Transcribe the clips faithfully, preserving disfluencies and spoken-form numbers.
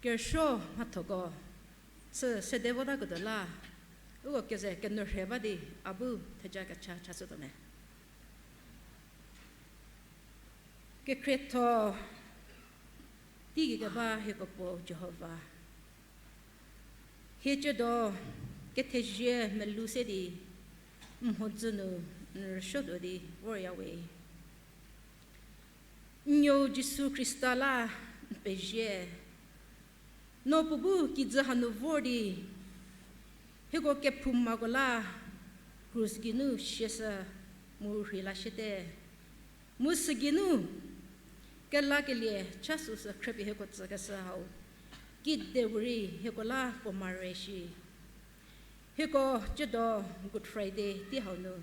Kerüsuo mhathoko chü sede votaketuo la, uko keze kenourhe ba di a bu theja kecha chashütuo me. Kekhrietho teigei keba hieko Puo Jihova, hie ciedo kethezie melou se di n mhodzü nu n rüsuotuo di vorya we. N nuou Jisu Khrista la n pezie. No puo bu kijü hanu vor di hieko kephoumako la krus geinu siashü mu rhei lashüte. Mu sügeinu kelakelie cha süsü khrüpie hieko tsükeshü hau kide puorei hieko la puo mare shi. Hieko ciedo Good Friday tei hau nu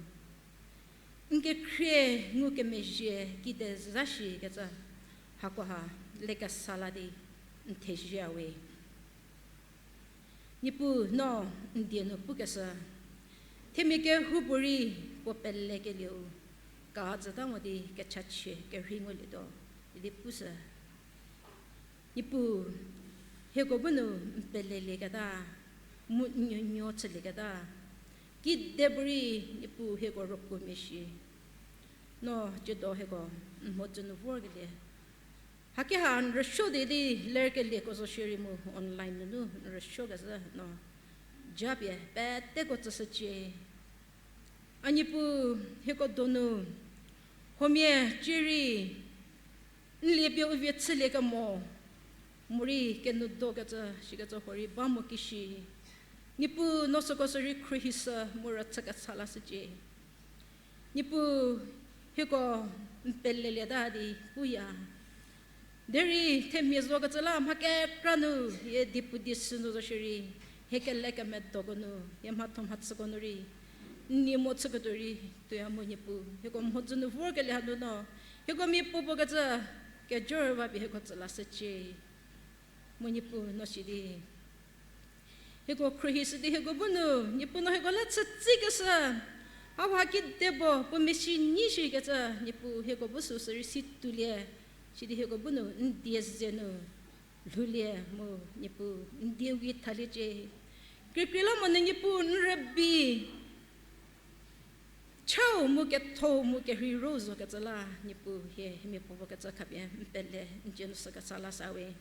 n kekhrie ngukemezhie kide zashikecü hakoha lekesa la di n thezieya we. Niepuu, no n die nu pukeshü themia kehoupuorei puo pelekelieu ka züta mo di kechachie kerhei ngulietuo idi pushü. Niepuu, hieko bu nu n pelelieketa mu n nuonuo chülieketa kide puorei, Niepuu, hieko rükuomia shi. No ciedo hieko n mhodzü nu vorkelie, hakeha n rüsuo di di lerkelieko zo shierei mu online nunu n rüsuokezhü no japie peteko tsüshücie. A Niepuu, hieko donu huomia cierei n liepie u vie chüliekemo morei kenoudokecü shikecü huorei ba mo kishi. Niepuu, no süko sürei khruohishü mu rüchükesa lashücie. Niepuu, hieko n pelelieta di puya. Derei themia zokecü la mha kekra nu hie diepu die sü nu zo shierei, hie kelekemedoko nu, hie mhatho mhachüko nu rei n nei mo chüketuo rei tuoya mu Niepuu. Hieko mhodzü nu vorkelie hanu no hieko mia puopuo kecü kejor ba pie hieko tsü lashücie. Mu Niepuu, no sidi hieko khruohishü di hieko bu nu, Niepuu, no hieko la chütsikeshü hauha kide puo puo mesi nyi shikecü, Niepuu, hieko bu süsü rei si tuolie. Sidi hieko bu nu n die ze nu lhoulie mu, Niepuu, n dieu gei thaliecie. Kekreilamonyü Niepuu n rübei chau mu ketho mu kerhei ro zokecü la, Niepuu, hie hiemia puopuo kecü khapie n pele n cie nu sükesa lashüwe.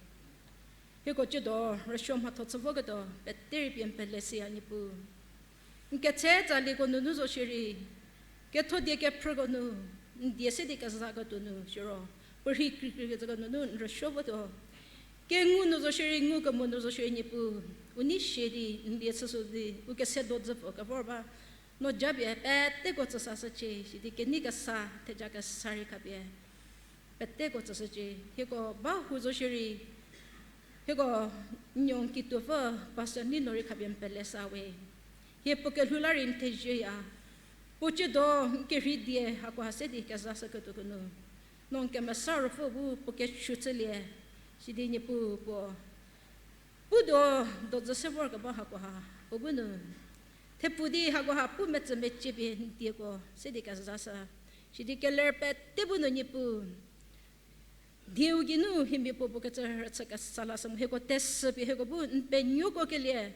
Hieko ciedo rüsuo mhatho chü voketuo pete rei pie n pele shüya Niepuu. N ketse tsalieko nunu zo shierei, ketho die kephrüko nu, n die se di kezaketuo nu siro, puorhi krikreikecüko nunu n rüsuo votuo. Kengu nu zo shierei, ngukemo nu zo shierei Niepuu, u nei sie di n die chüshü di u kese do dzü pfü kevor ba, no japie peteko tsüsashücie, sidi kenei kesa theja kesa rei khapie peteko tsüshücie. Hieko ba hu zo shierei, hieko n nuo n kituopfü Pastor Nino rei khapie n pele shüwe. Hie puo kelhou la rei n thezieya. Puo ciedo n kerhei die hakoha se di kezashüketuoko nu, no n kemesa ruopfü bu puo kesuo chülie, sidi Niepuu puo puo do, do dzü se vorkeba hakoha, puo bu nu thepfu di hakoha pu metsü mecie pie n dieko se di kezashü. Sidi keler pete bu nu Niepuu, dieu geinu hiemia puopuo kecü rüchükesa lashü mu hieko tesü pie hieko bu n penuoko kelie,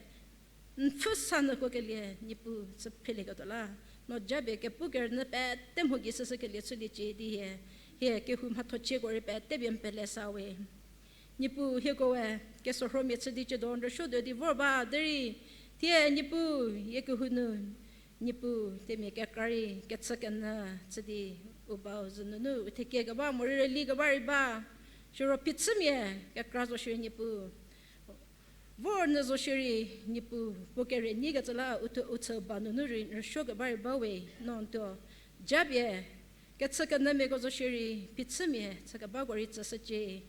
n pfhüsanyüko kelie Niepuu chü phrelieketuo la, no japie kepu kerünyü pete mho gei shüshükelie chüliecie di hie, hie kehou mhatho cieko rei pete pie n pele shüwe. Niepuu, hieko we kesorhomia chü di ciedo n rüsuotuo di vor ba derei, thie Niepuu, hie kehou nu Niepuu, themia kekra rei kechükenyü chü di u bau zü nunu u thekie keba morei rüli keba rei ba, siro phichümia kekra zo shierei Niepuu, vor nyü zo shierei Niepuu, puo kere nyikecü la u thuo u chü ba nunu rei n rüsuo keba rei ba we, no n thuo japie kechükenyümiako zo shierei phichümia chükebako rei tsüshücie.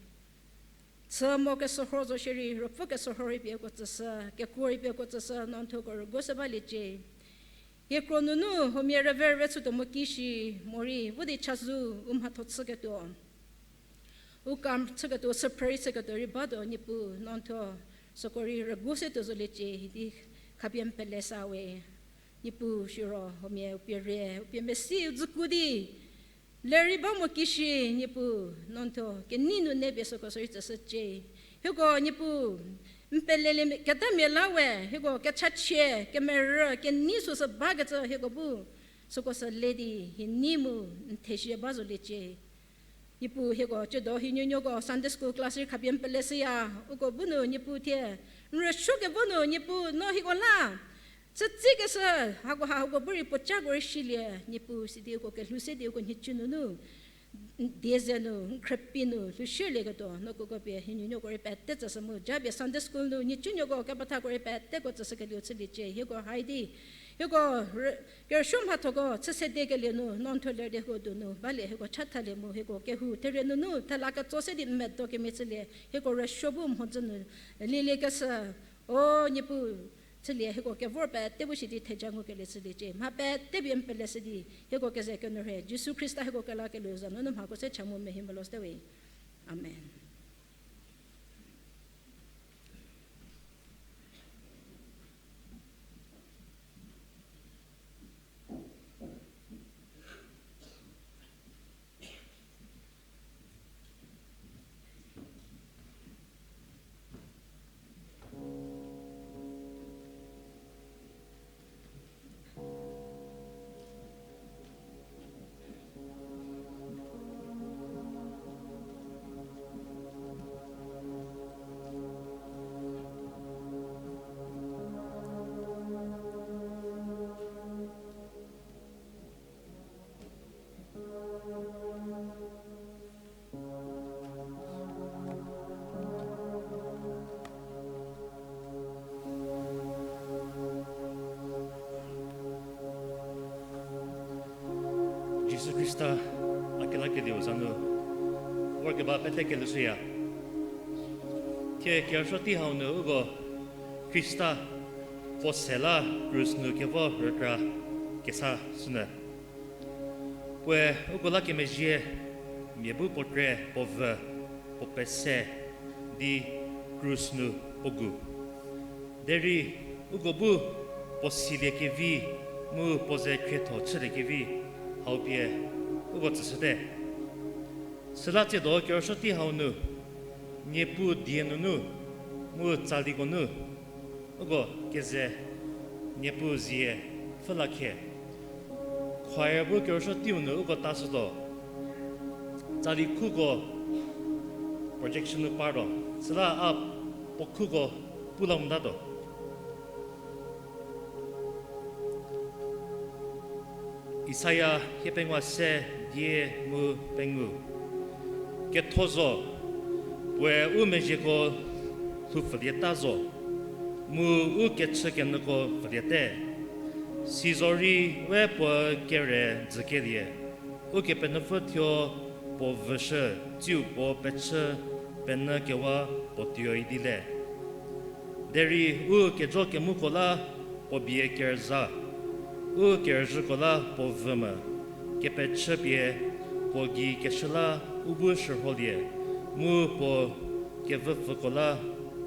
Chü mo kesürho zo shierei, ruopfü kesürho rei pie uko tsüshü, kekuo rei pie uko tsüshü, no n thuoko rüguoshü baliecie. Hie kro nunu huomia rüve rüve chütuo mo kishi, morei vo di chazou u mhatho chüketuo, u kam chüketuo, süphrü rei chüketuo rei batuo Niepuu, no n thuo süko rei rüguoshütuo zoliecie, idi khapie n pele shüwe. Niepuu siro huomia u pie rie, u pie mesi u dzüku di lerei ba mo kishi, Niepuu, no n thuo kenei nu ne pie süko sürei tsüshücie. Hieko Niepuu, n pelelie ketamia la we, hieko kechachie, kemerü, kenei süsü bakecü hieko bu, süko sü le di, hie nei mu, n thezhie ba zoliecie. Niepuu hieko tsiedo hie nuonuoko Sunday school class rei khapie n pele shüya, uko bu nu Niepuu thie, n rüsuokevo nu Niepuu no hieko la, chütsükeshü, hako ha hako bu rei puocako rei shilie, Niepuu sidi uko kelhou se di uko nhicu nunu, n-, n-, die ze nu, n khrüpie nu, lhoushülieketuo, no kuko pie, hie nuonuoko rei pete tsüshü mu, japie Sunday school nu, nhicunuoko kepethako rei peteko tsüshükelieu chüliecie, hieko hai di, hieko rü-, kerüsuo mhathoko, chü sedekelie nu, no n thuo ler di hieko donu, balie hieko chathalie mu, hieko kehou, therie nunu, thela ketso se di n medo kemia chülie, hieko rüsuo bu mhodzü nu, lieliekeshü, O Niepuu, chülie hieko kevor pete bu shi di theja ngukelie chüliecie. Mha pete pie n pele shü di, hieko keze kenu rhe. Jisu Khrista hieko kelakelieu za nunu mhako se cha mu mehi melo shüte we. Amen. Jisu Khrista a kelakelieu za nu vorkeba pete kelhou shüya. Thie kerüsuo tei hau nu uko Khrista puo se la krus nu kevo rükra kesa sünyü. Puoe uko la kemezhie, mia bu puo kre, puo vü, puo pese di krus nu puo gu. Derei uko bu puo siliekevi mu puo ze khrietho chüliekevi hau pie uko tsüshüte. Süla tsiedo kerüsuo tei hau nu, Niepuu die nunu mu tsaliko nu, uko keze Niepuu zie pfhü la khie. Choir bu kerüsuo teiu nu uko tashütuo. Tsali khuko projection nu partuo. Süla a puo khuko pu la motatuo. Isaia hiepengou se die mu pengou. Ketho zo, puoe u mezhieko lhoupfülieta zo, mu u kechükenyüko pfüliete. Sizorei we puo kere dzükelie, Ukepenuopfü thuo puo vüshü, tsiu puo pechü penyü kewa puo tuoi di le. Derei u kejo kemuko la puo bie kerüza, u kerüzhüko la puo vü mu, kepechü pie puo gei keshü la u bu shürholie, mu puo kevüpfüko la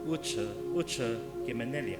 u chü, u chü kemenelie.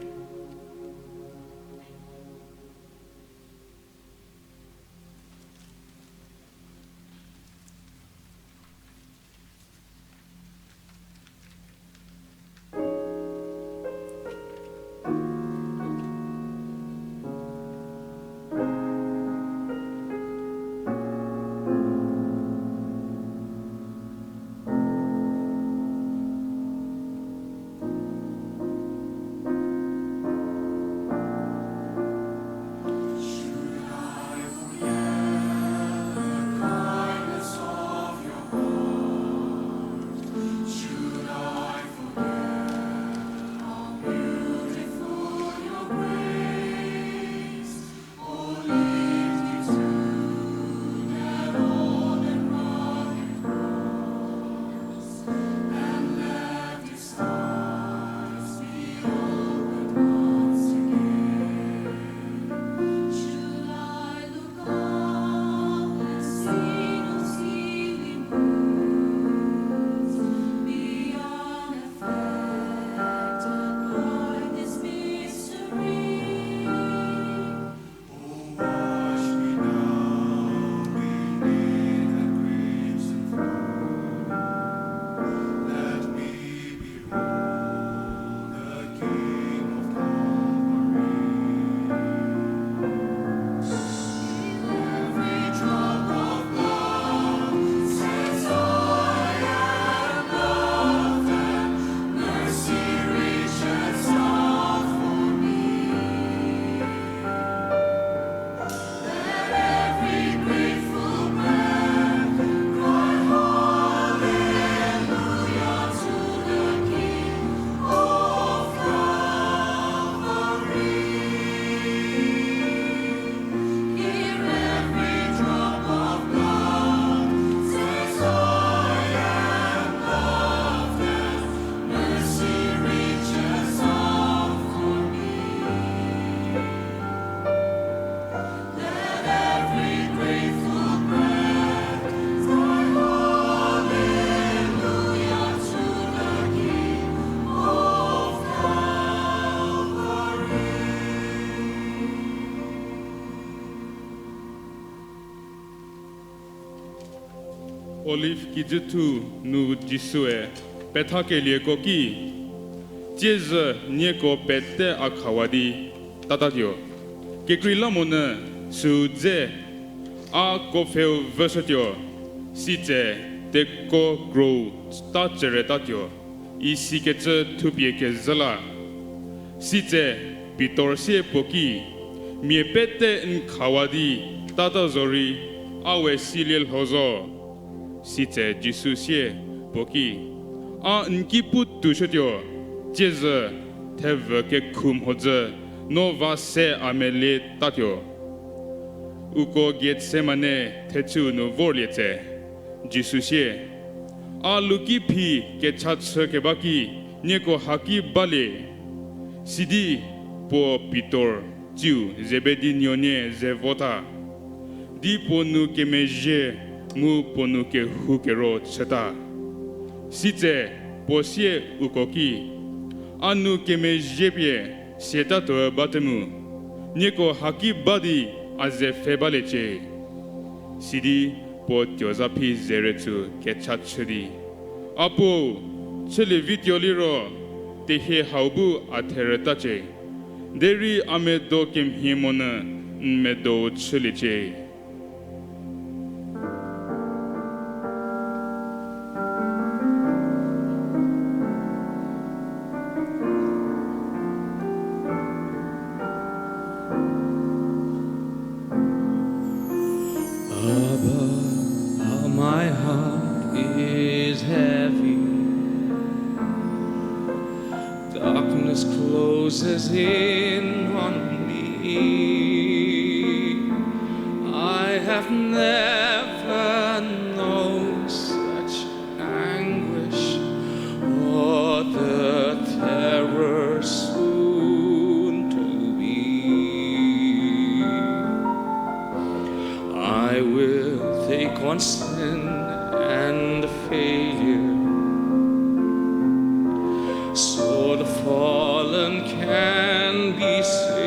Olive kijüthu nu Jisue pethakelieko ki, Tsiezhü nieko pete a khawa di tatatuo. Kekreilamonyü süu dze, a kuopfheu vüshütuo, sitse tekuo krou ta tseretatuo, isikecü thupie kezhü la. Sitse Pitor sie puo ki, Mia pete n khawa di tata zorei, a we silie lho zo. Sitse Jisu sie puo ki, A n ki pu toushütuo, tsiezhü thevü kekhu mhodzü no va se a melietatuo. Uko Getsemane thechüu nu vorlie tse, Jisu sie, A luki phi kechachü keba ki, nieko haki balie. Sidi puo Pitor tsiu Zebedi nuonie ze vota, di puo nou kemezhie mu puo nou kehoukero chüta. Sitse puo sie uko ki, A nou kemezhie pie siatatuo bate mu, nieko haki ba di a ze pfhe baliecie. Sidi puo tuo zaphi zeretsü kechachü di, A puo, chülie vituo liro, tehie hau bu a therütacie. Derei a medo kemhie monyü n medo chüliecie. Abba, how my heart is heavy. Darkness closes in on me. I have never known such anguish or the terror soon to be. I will take on sin and failure, so the fallen can be saved,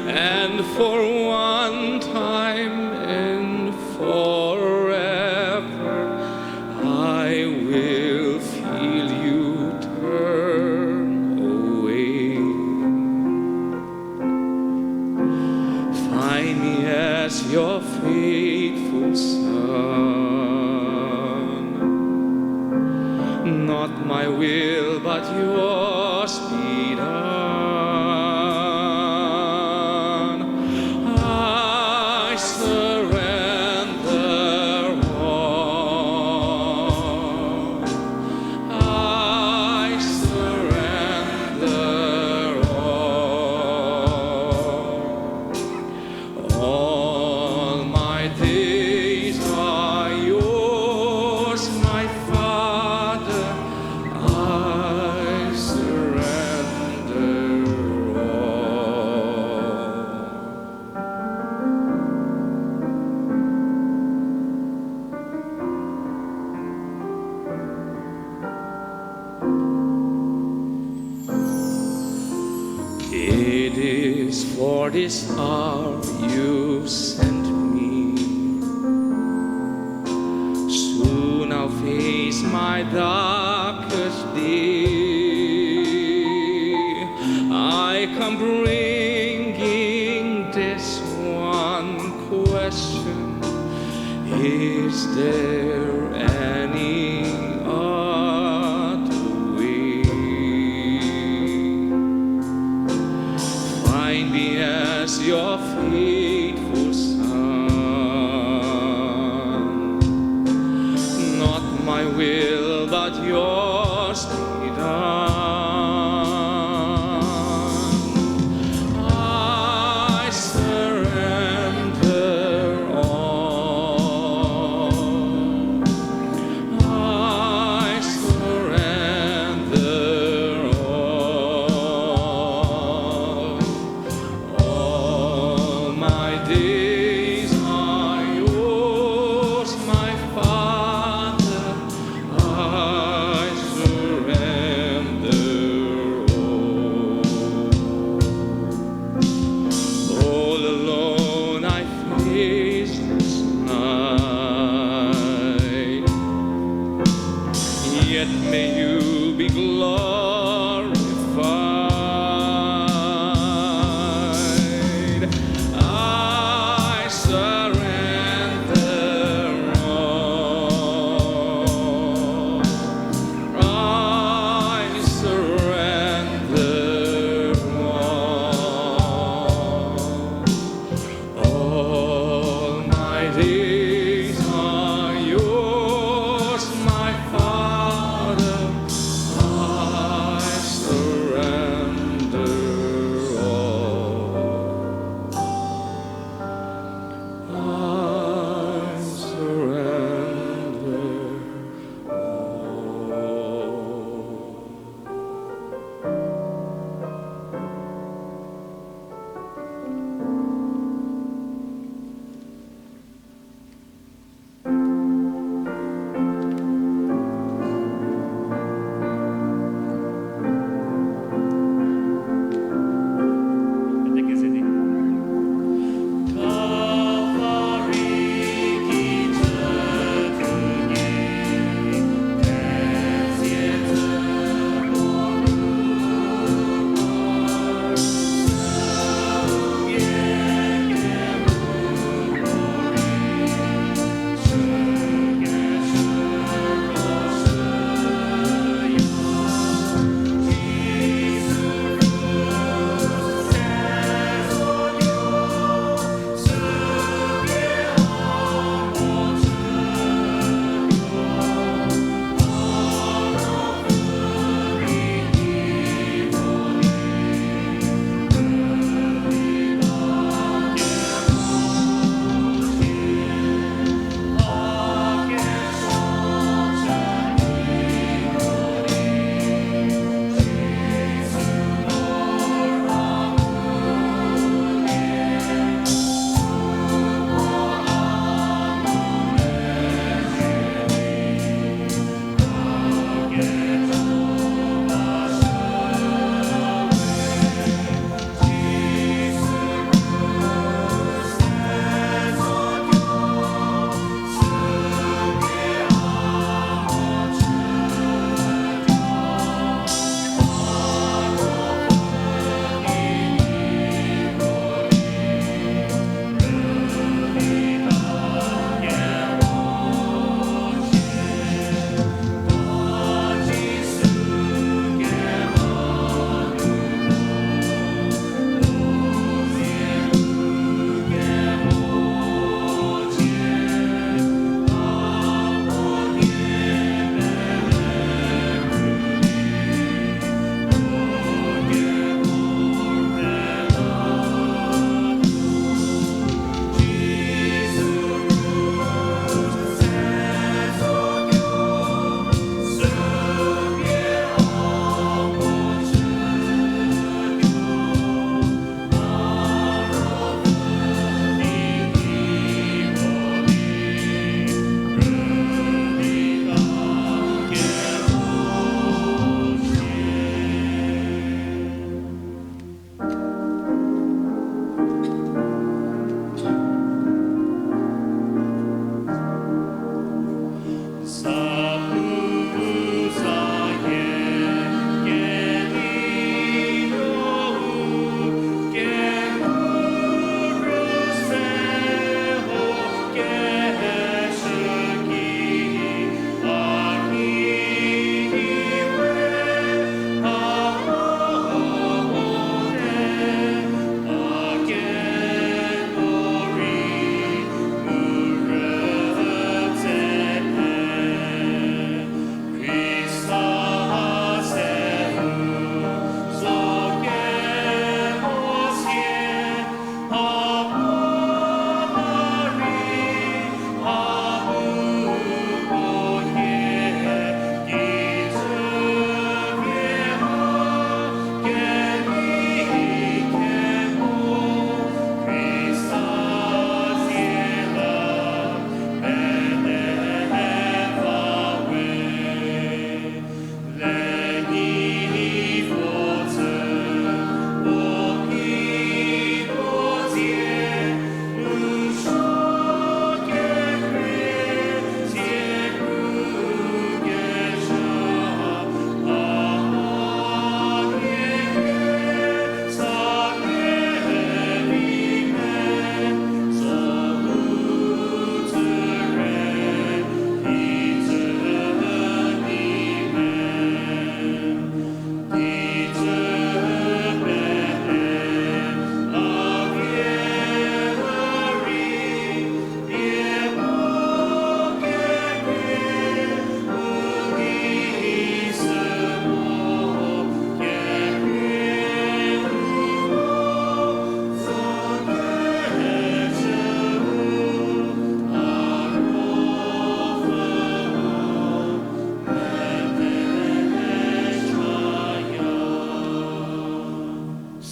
and for one time and forever I will feel you turn away. Find me as your faithful son. Not my will, but yours be done. I surrender all. I surrender all. All my days are yours, my Father. I surrender all. It is for this hour you sent me. Soon I'll face my darkest day. I come bringing this one question: is there any other way? Find me as your faithful son. Not my will, but yours be done. I surrender all. I surrender all.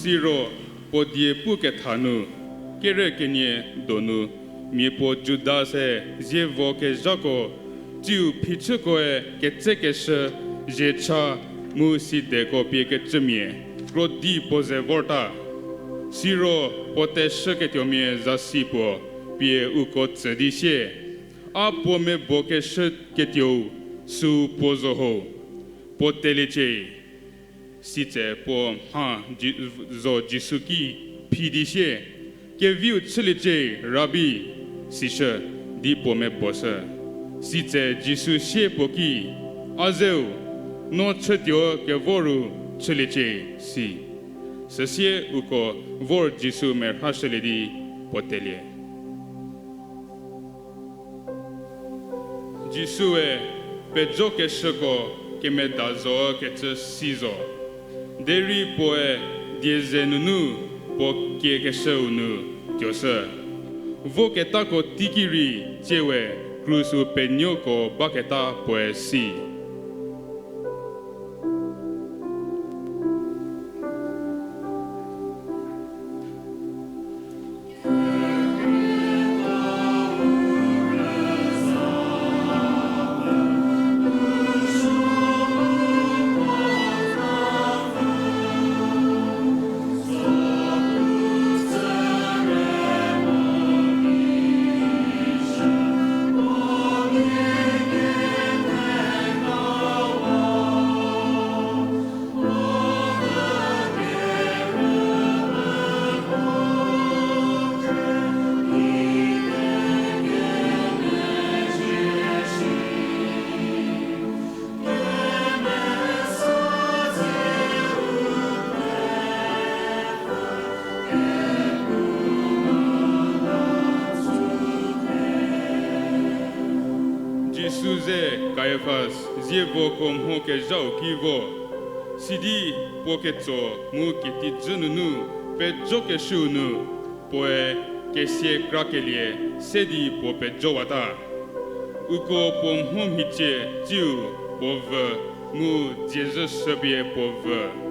Siro puo die puketha nu, kere kenie donu, mia puo Juda-e zievo kezhako, tsiu phichükoe ketsekeshü, zhiecha, mu sideko pie kecümia, krodi puo ze vorta. Siro puo teshüketuomia zasi puo pie uko tsü di sie, a puo mebokeshüketuou süu puo zo ho, puo teliecie. Sitse puo mha Ji-, zo Jisu ki phi di sie, Keviu chüliecie, Rabi, sishü, di puo meboshü. Sitse Jisu sie puo ki, A zeu, no chütuo kevor ru chüliecie, si. Süsie uko vor Jisu merhashülie di puo telie. Jisue pejokeshüko kemeda zo kecü si zo. Derei puoe die ze nunu puo kiekeshüu nu tuoshü. Voketako teiki rei tsiewe krus-u penuoko baketa puoe si. Jisu ze Kaiafas zievoko mho kezhau ki vo, sidi puo ketso mu ketijü nunu pejokeshüu nu, puoe kesia krakelie se di puo pejowata. Uko puo mho mhicie tsiu puo vü mu dziezhü süpie puo vü.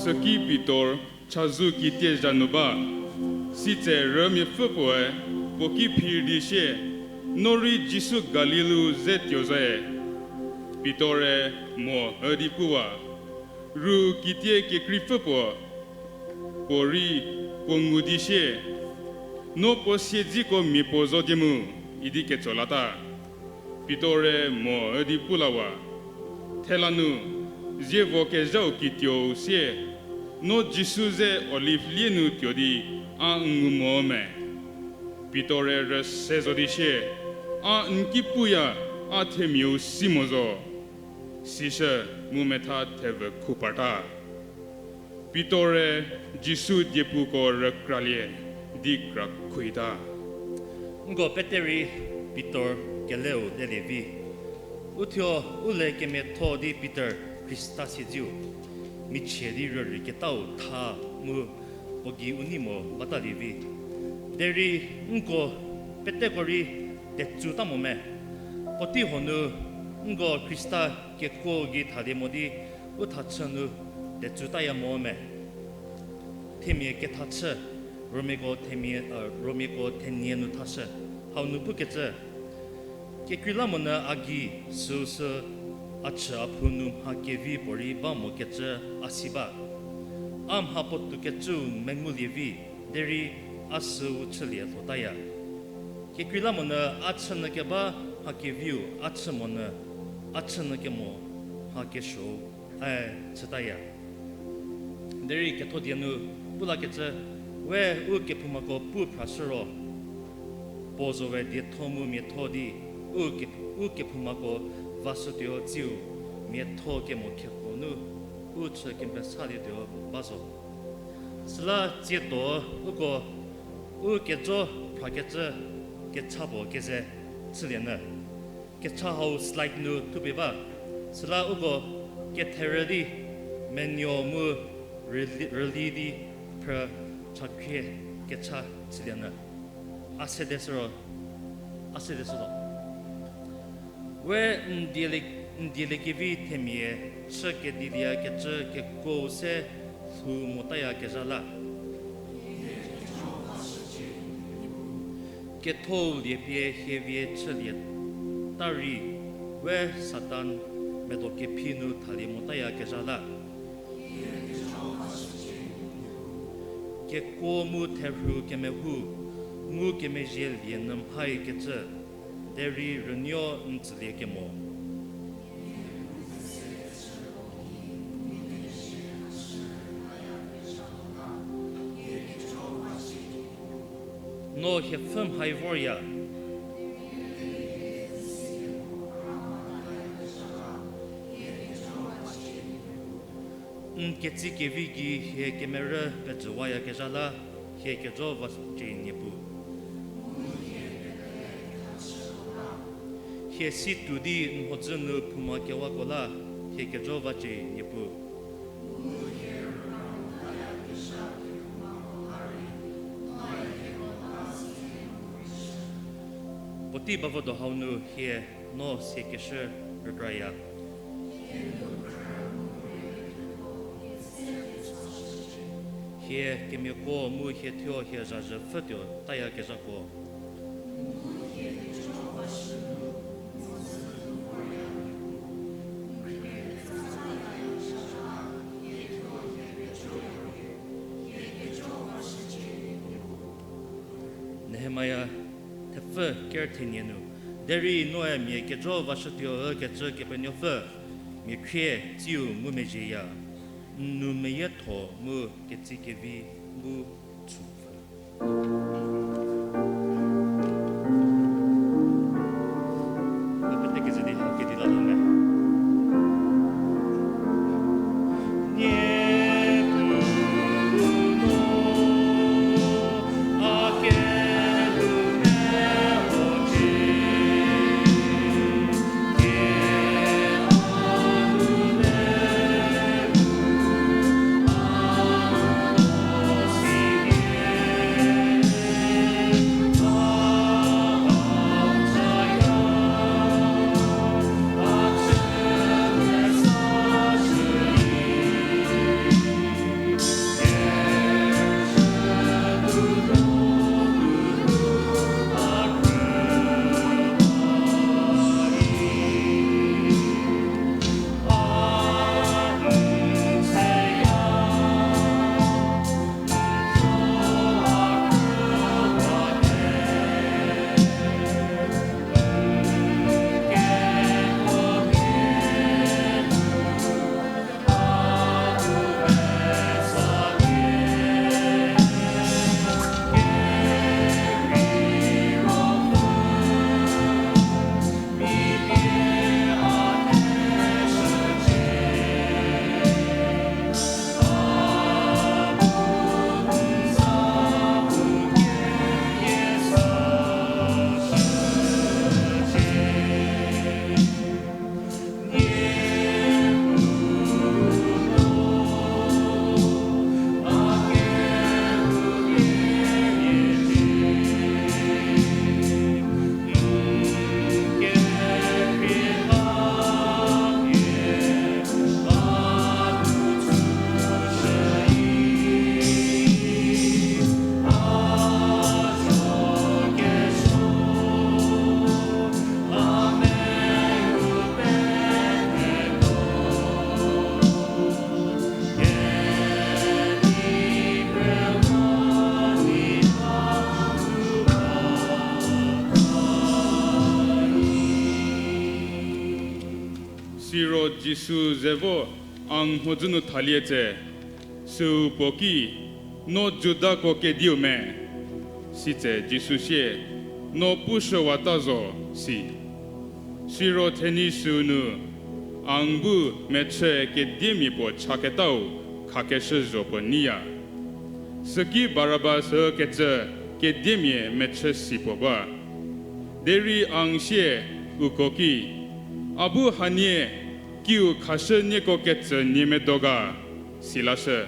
Süki Pitor chazou kitie zha nu ba. Sitse rümiapfü puoe puo ki phir di sie, No rei Jisu Galil-u ze tuo zoe. Pitor-e mo üdi puwa. Ru kitie kekreipfü puo, puo rei puo ngu di sie, No puo siedziko mia puo zo die mu, idi ketso lata. Pitor-e mo üdi pu lawa. Thela nu, zievo kezhau kituou sie, No Jisu ze Oliv lie nu tuo di a n ngu mo me. Pitor-e rüse zo di sie, A n ki puya, a themiau si mo zo. Sishü mu metha thevü khu parta. Pitor-e Jisu diepuko rükralie di kra khuita. Nko pete rei Pitor keleu lelie vi. Uthuo u le kemiatho di Pitor Khrista siedzeu, michie di rürei ketau tha mu puo gei u nei mo batalie vi. Derei nko peteko rei tetsu ta mo me. Puotei huo nu nko Khrista kekuo gei thalie mo di u thachü nu tetsu taya mo me. Themia kethachü, Romiako themia, Romiako thenie nu thashü, hau nu pukecü, kekreilamonyü a gei süu sü a chü a phou nu mha kevi puorei ba mokecü a si ba. A mha puotoukecüu mengulie vi, derei a süu chülie lhotaya. Kekreilamonyü a chünyü keba mha keviu a chü monyü, a chünyü kemo mha kesuou, ae chütaya. Derei ketho die nu pu lakecü, we u kephoumako pu phrashü ro, puo zo we dietho mu miatho di, u ke-, u kephoumako vashütuo tsiu, miatho kemo kheko nu u chü kempesalietuo ba zo. Süla tsiedo uko u kejo phrakecü kecha puo keze chülienyü. Kecha hau slide nu thupie ba. Süla uko ketherü di menuo mu rüli, rüli di phrü chakhrie kecha chülienyü. A sede shüro, a sede shüro. We n diele-, n dieliekevi themia chü kedilieyakecü kekuo se lhou motayakezha la. Kethou liepie hievie chülie ta rei, we Satan medo kephi nu thalie motayakezha la. Kekuo mu therhu kemehu, ngukemezhie lie nyü mhaikecü, derei rünuo n tsülie kemo. No hiepfü mhai vorya. N ketsie kevi gei hie kemerü pejüwayakezha la, hie kejo vacie Niepuu. Hie si tuo di n mhodzü nu phouma kewako la, hie kejo vacie Niepuu. Puotei bavüdo hau nu hie no siekeshü rükraya. Hie kemiako mu hie thuo hie zhazhü pfütuo tayakezhako. Nehemia thepfü ker thenie nu, derei noe mia kejo vashütuo ükecü Kepenuopfü, mia khrie tsiu ngumezhieya, n nou meyietho mu ketsie kevi bu chupfü. Jisu ze vo, ang mhodzü nu thalie tse, süu puo ki, No Judako kediu me? Sitse Jisu sie, No pushüwata zo, si. Siro thenyi süu nu, ang bu mechü kediemia puo chaketau khakeshü zho puo neiya. Süki Barabas ükecü kediemia mechü si puo ba. Derei ang sie uko ki, A bu hanie kiu khashü nieko ketsü nie medo ga? silashü.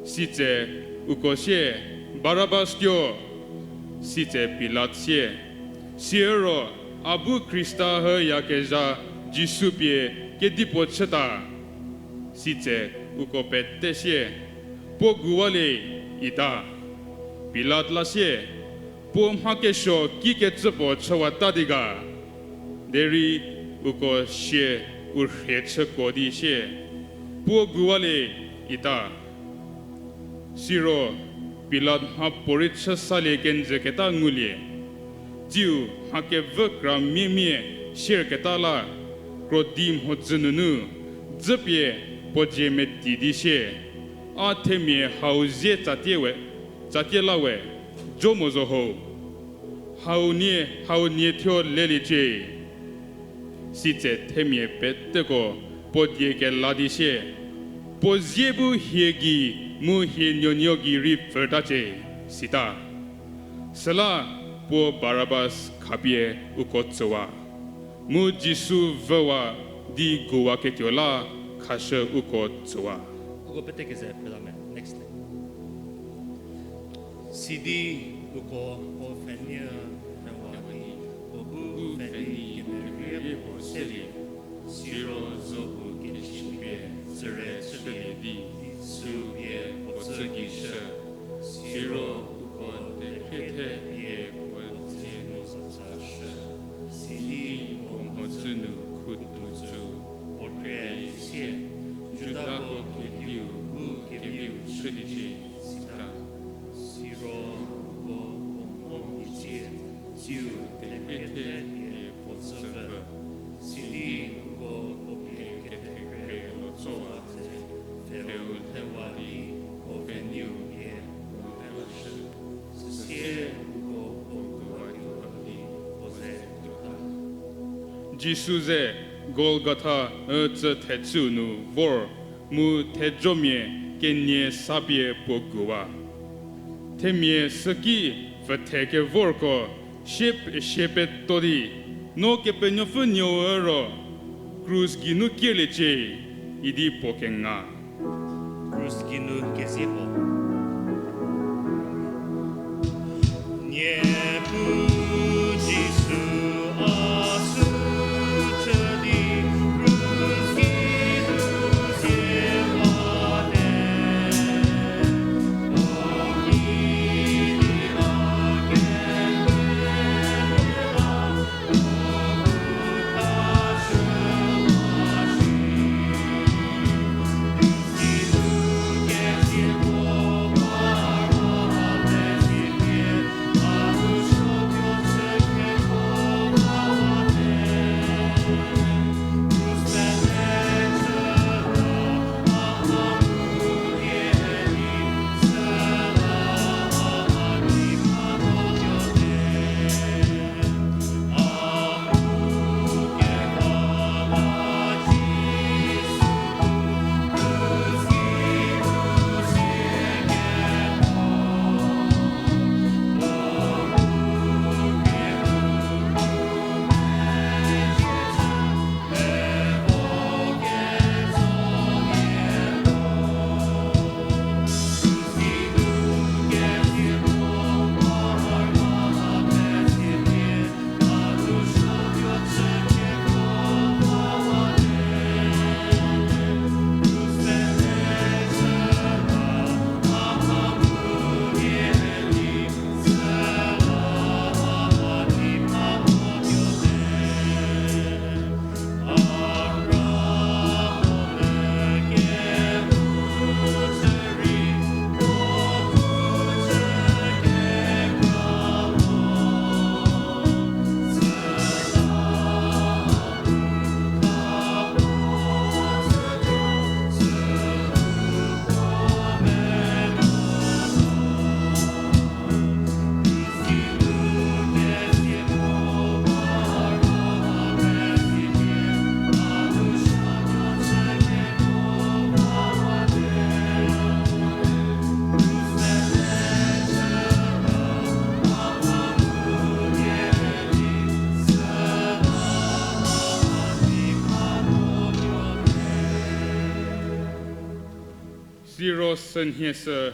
Sitse uko sie, Barabas tuo. Sitse Pilat sie, Siro a bu Khrista hüyakezha Jisu pie kedipuo chüta? Sitse uko pete sie, Puo guwalie, ita. Pilat la sie, Puo mha kesuo kikecü puo chüwata di ga? Derei uko sie u rhie chükuo di sie, Puo guwalie, ita. Siro Pilat mhapuorei chü salie kenjüketa ngulie, tsiu mha kevü kra miemie sierketa la krodi mhodzü nunu dzüpie puo dzie meti di sie, A themia hau zie tsatie we, tsatie la we, jo mo zo ho. Hau nie, hau nie thuo leliecie. Sitse themia peteko puo die kela di sie, Puo zie bu hie gei mu hie nuonuo gei rei pfhütacie, sita. Süla puo Barabas khapie uko tsüwa, mu Jisu vüwa di guwaketuo la khashü uko tsüwa. Uko pete keze phrüla me, next slide. Sidi uko puo pfhenei rhewa di, puo bu pfhenei kemerie puo selie, siro zo pu kechipie tsüre chülie di, süu pie puo tsü gei shü. Siro uko tekhriethepie puo dzie nu zatsa shü, sidi puo mhodzü nu khutuo tsu, puo kre sie, Judako kediu bu keviu chüliecie, sita. Siro uko puo mho mhitsie, tsiu tekhriethepie puo tsü pfü, sidi uko puo pie kethekre lo tsowa tse, pfheu thewa di puo pfheneiu pie puo lashü. Süsie uko puo guwatuo di puo ze tuota. Jisu ze Golgotha ücü thechüu nu vor mu thejomia kenie sa pie puo guwa. Themia süki pfüthe kevorko sie, sie peto di, No Kepenuopfü Nuou üro, krus geinu kieliecie, idi puo kenga. Krus geinu kezie puo. Niepuu Jisu, a sü chü di krus geinu zie wate. Siro sünhie sü,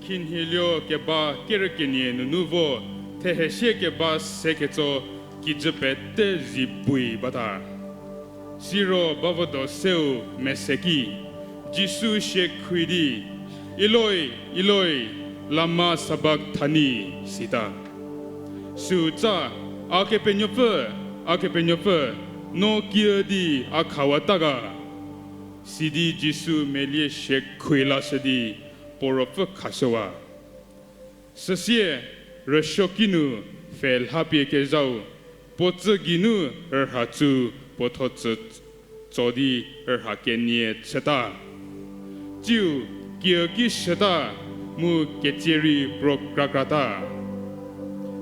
khinhieluo keba kerükenie nunu vo, thehesie keba se ketso, kijü pete zi pui bata. Siro bavodo seu mese ki, Jisu sie khrü di, Eloi, Eloi, lama sabakthani, sita. Süu tsa, A Kepenuopfü, A Kepenuopfü, no kiüdi a khawata ga? Sidi Jisu melie sie khrüi lashü di, puo ruopfü khashüwa. Süsie, rüsuoki nu pfhe lhapie kezhau, puo tsü geinu rürha tsu puo tho tsü tso di rürha kenie chüta. Tsiu, kiüki shüta, mu ketsie rei pro krakrata.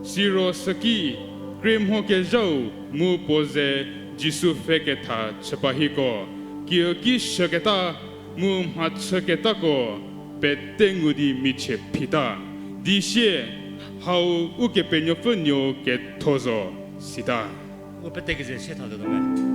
Siro süki, krie mho kezhau mu puo ze Jisu pfhe ketha chüpa hieko, kiüki shüketa mu mhachüketako pete ngu di michie phita, di sie, Hau Ukepenuopfü Nuou ketho zo, sita. U pete keze sie thatuo me.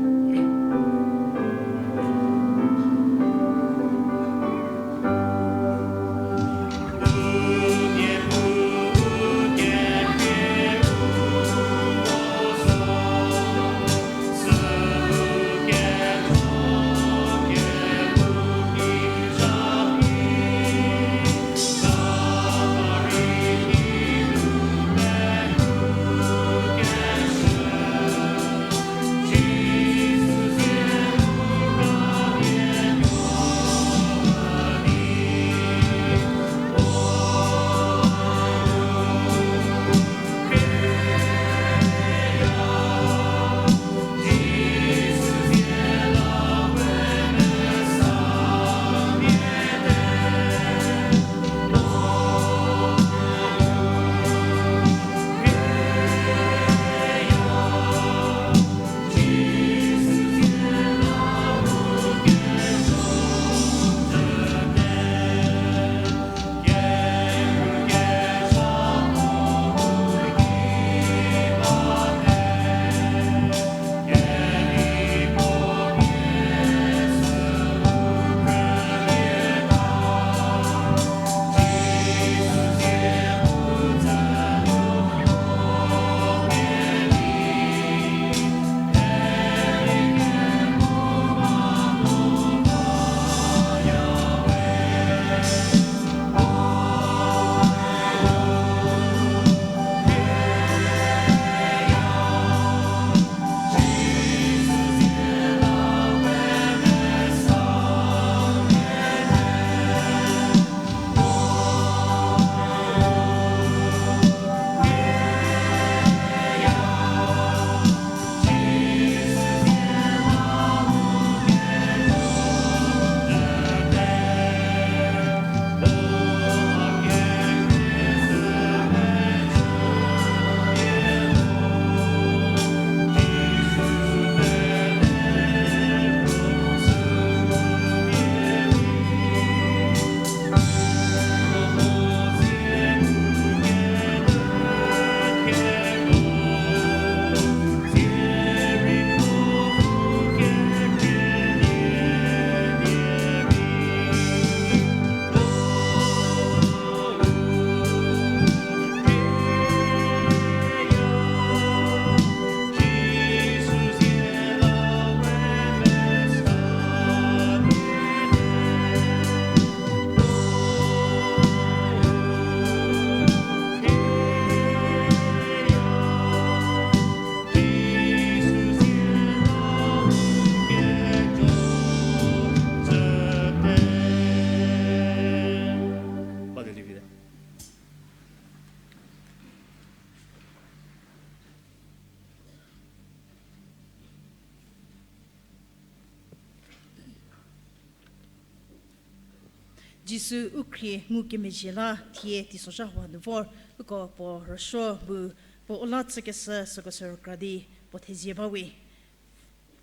Jisu u khrie ngukemezhie la thie teisozha hau nu vor, uko puo rüsuo bu puo u la chükeshü süko sü rükra di puo thezie bawe.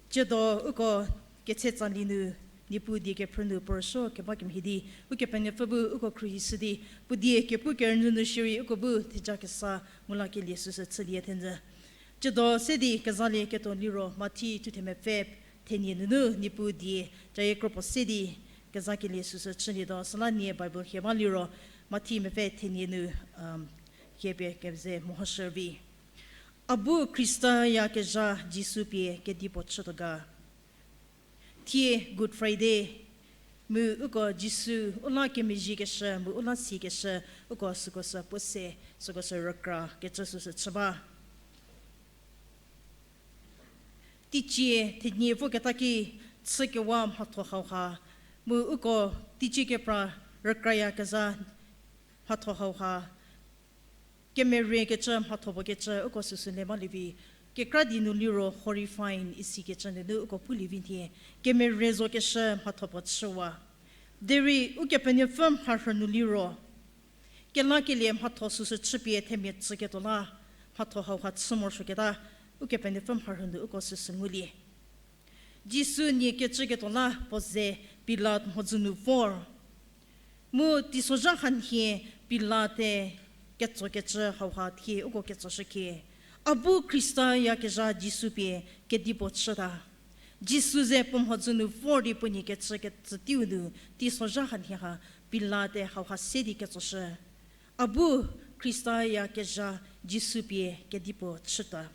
Tsiedo uko ketse tsali nu, Niepuu die kephrü nu puo rüsuo keba kemhie di, Ukepenuopfü bu uko khruohishü di, puo die kepu kerünyü nu shierei uko bu theja kesa ngu lakelie süsü chülie thenyü. Tsiedo se di kezalie ketuo liro Mathi thuthemepfü thenie nunu Niepuu die cayie kropuo se di, kezakelie süsü chülietuo, süla nie Bible hie ba liro, Mathi mepfü thenie nu, um, hie pie keze mehoshü vi. A bu Khrista-yakezha Jisu pie kedipuo chütuo ga. Thie Good Friday, mu uko Jisu u la kemezhiekeshü, mu u la sikeshü, uko süko sü puo se, süko sü rükra kecü süsü chü ba. Teicie thenie voketa ki chükewa mhatho hauha, mu uko teicie kepra rükrayakezha mhatho hauha, kemeriekecü mhatho puo kecü uko süsü le balie vi, kekra di nu liro horrifying isikecü nunu uko pulie vi thie, kemerie zokeshü mhatho puo chüwa. Derei Ukepenuopfü mharhü nu liro, kelakelie mhatho süsü chüpie themia tsüketuo la, mhatho hauha chü morosuoketa, Ukepenuopfü mharhü nu uko süsü ngulie. Jisu nie kecüketuo la puo ze Pilat mhodzü nu vor. Mu teisozha hanhie Pilate ketsokecü hauha thie uko ketsoshükhie, a bu Khrista-yakezha Jisu pie kedipuo chüta. Jisu ze puo mhodzü nu vor di puo nie kecü kecü teiu nu, teisozha hanhie ha Pilate hauha se di ketsoshü, a bu Khrista-yakezha Jisu pie kedipuo chüta.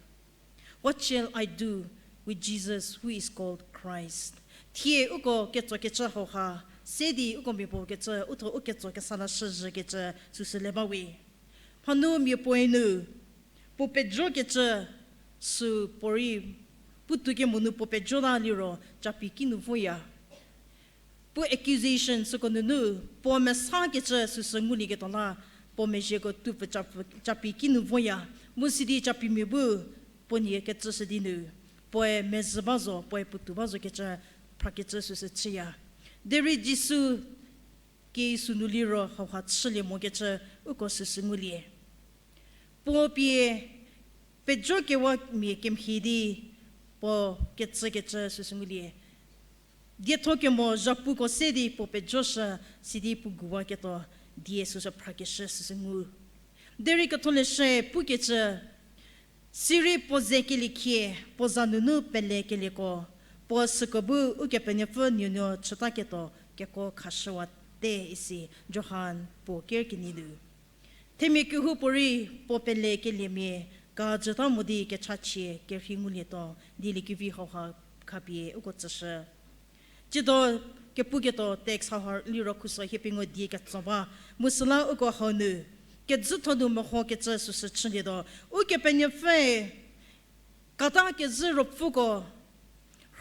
What shall I do with Jesus who is called Christ? Thie uko ketsokecü hauha se di uko mia puo kecü, uthuo u ketso kesa la shüzhükecü süsü le ba we. Mhanu mia puoe nu puo pejokecü sü puo rei, puotou kemo nu puo pejo la liro capi kinu voya. Puo accusation süko nunu puo mesakecü süsü ngulieketuo la, puo mezhieko tuo pfü capi kinu voya, mu sidi capimia bu puo nie kecüshü di nu, puoe mezhü ba zo, puoe puotou ba zokecü phrakecü süsü chüya. Derei Jisu ki sünu liro hauha chülie mokecü uko süsü ngulie. Puo pie pejokewamia kemhie di puo kecükecü süsü ngulie. Dietho kemo zhapuko se di puo pejoshü, sidi puo guwaketuo die süsü phrakeshü süsü ngu. Derei Ketholeshüe pukecü, sirei puo ze keliekhie, puo za nunu pelekelieko, puo süko bu Ukepenuopfü nuonuo chütaketuo keko khashüwate isi, Johan puo ker kenie nu. Themia kehoupuorei puo pelekeliemia kajüta mo di kechachie kerhei ngulietuo, dieliekevi hauha khapie uko tsüshü. Tsiedo kepuketuo text hauha liro khuso hiepengou die ketso ba, mu süla uko hau nu kezütho nu mehokecü süsü chülietuo, Ukepenuopfüe kata kezhü ruopfüko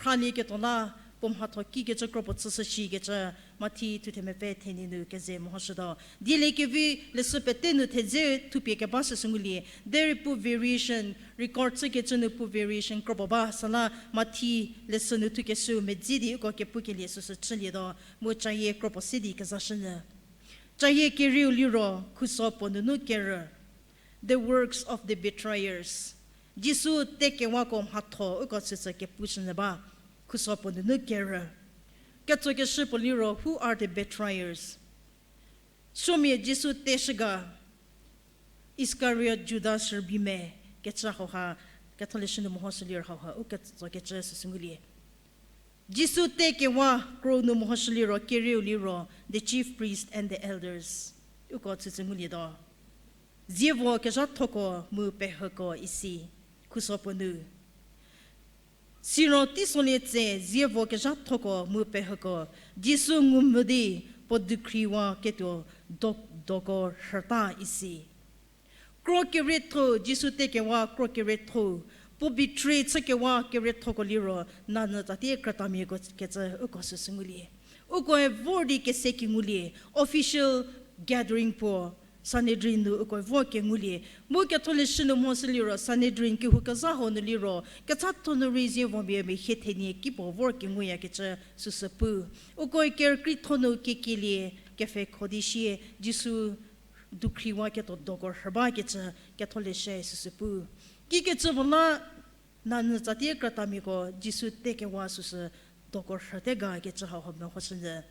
rhalieketuo la, puo mhatho kikecü kro puo chüshü shikecü, Mathi thuthe mepfü thenie nu keze mehoshütuo. Dieliekevi leshü pete nu thedze thupie keba süsü ngulie, derei puo variation, record chükecü nu puo variation kro puo ba, süla Mathi leshü nu thukeshüu medzi di uko kepukelie süsü chülietuo, mu cayie kro puo se di kezashünyü. Cayie kerieu liro khuso puo nunu kerü. The works of the betrayers. Jisu tekewako mhatho uko süsü kepushünyü ba, khuso puo nunu kerü. Ketsokeshü puo liro, who are the betrayers? Suomia Jisu teshü ga, Iskariot Judas rübei me kecü hauha, Ketholeshü nu mehoshü liro hauha u ketsokecü süsü ngulie. Jisu tekewa kro nu mehoshü liro, kerieu liro, the chief priests and the elders. Uko süsü ngulietuo. Zievo kezhathoko mu pehüko isi, khuso puo nu. Siro teisolie tse zievo kezhathoko mu pehüko Jisu ngumvü di puo dukhriwaketuo do-, doko rhüta isi. Kro kerietho, Jisu tekewa kro kerietho, puo betray chükewa keriethoko liro, nanyü tsatie krütamiako kecü uko süsü ngulie. Ukoe vor di kese ki ngulie, official gathering puo, Sanhedrin nu ukoe vor kengulie. Mu Ketholeshü nu mehoshü liro, Sanhedrin kehou kezha hau nu liro, kechatho nu rei zievomia mia hie thenie kipuo vor kenguyakecü süsü pu. Ukoe kerükrietho nu kekielie kepfhekho di sie, Jisu dukhriwaketuo doko rhü bakecü Ketholeshü süsü pu. Kikecü puo la, nanyü tsatie krütamiako Jisu tekewa süsü doko rhüte ga kecü hauha mehoshünyü.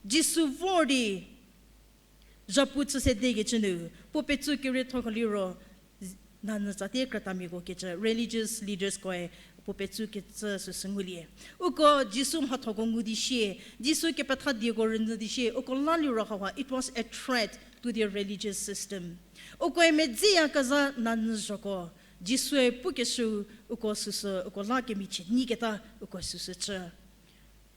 Jisu vor di zhapu chü sedekecü nu, puo petsu keriethoko liro, nanyü tsatie krütamiako kecü religious leaderskoe puo petsukecü süsü ngulie. Uko Jisu mhathoko ngu di sie, Jisu kepethadieko rünyü di sie, uko la liro hauha, it was a threat to their religious system. Ukoe medziyakezha nanyü zhoko, Jisue pukeshü uko süsü, uko la kemichie nyiketa uko süsü chü.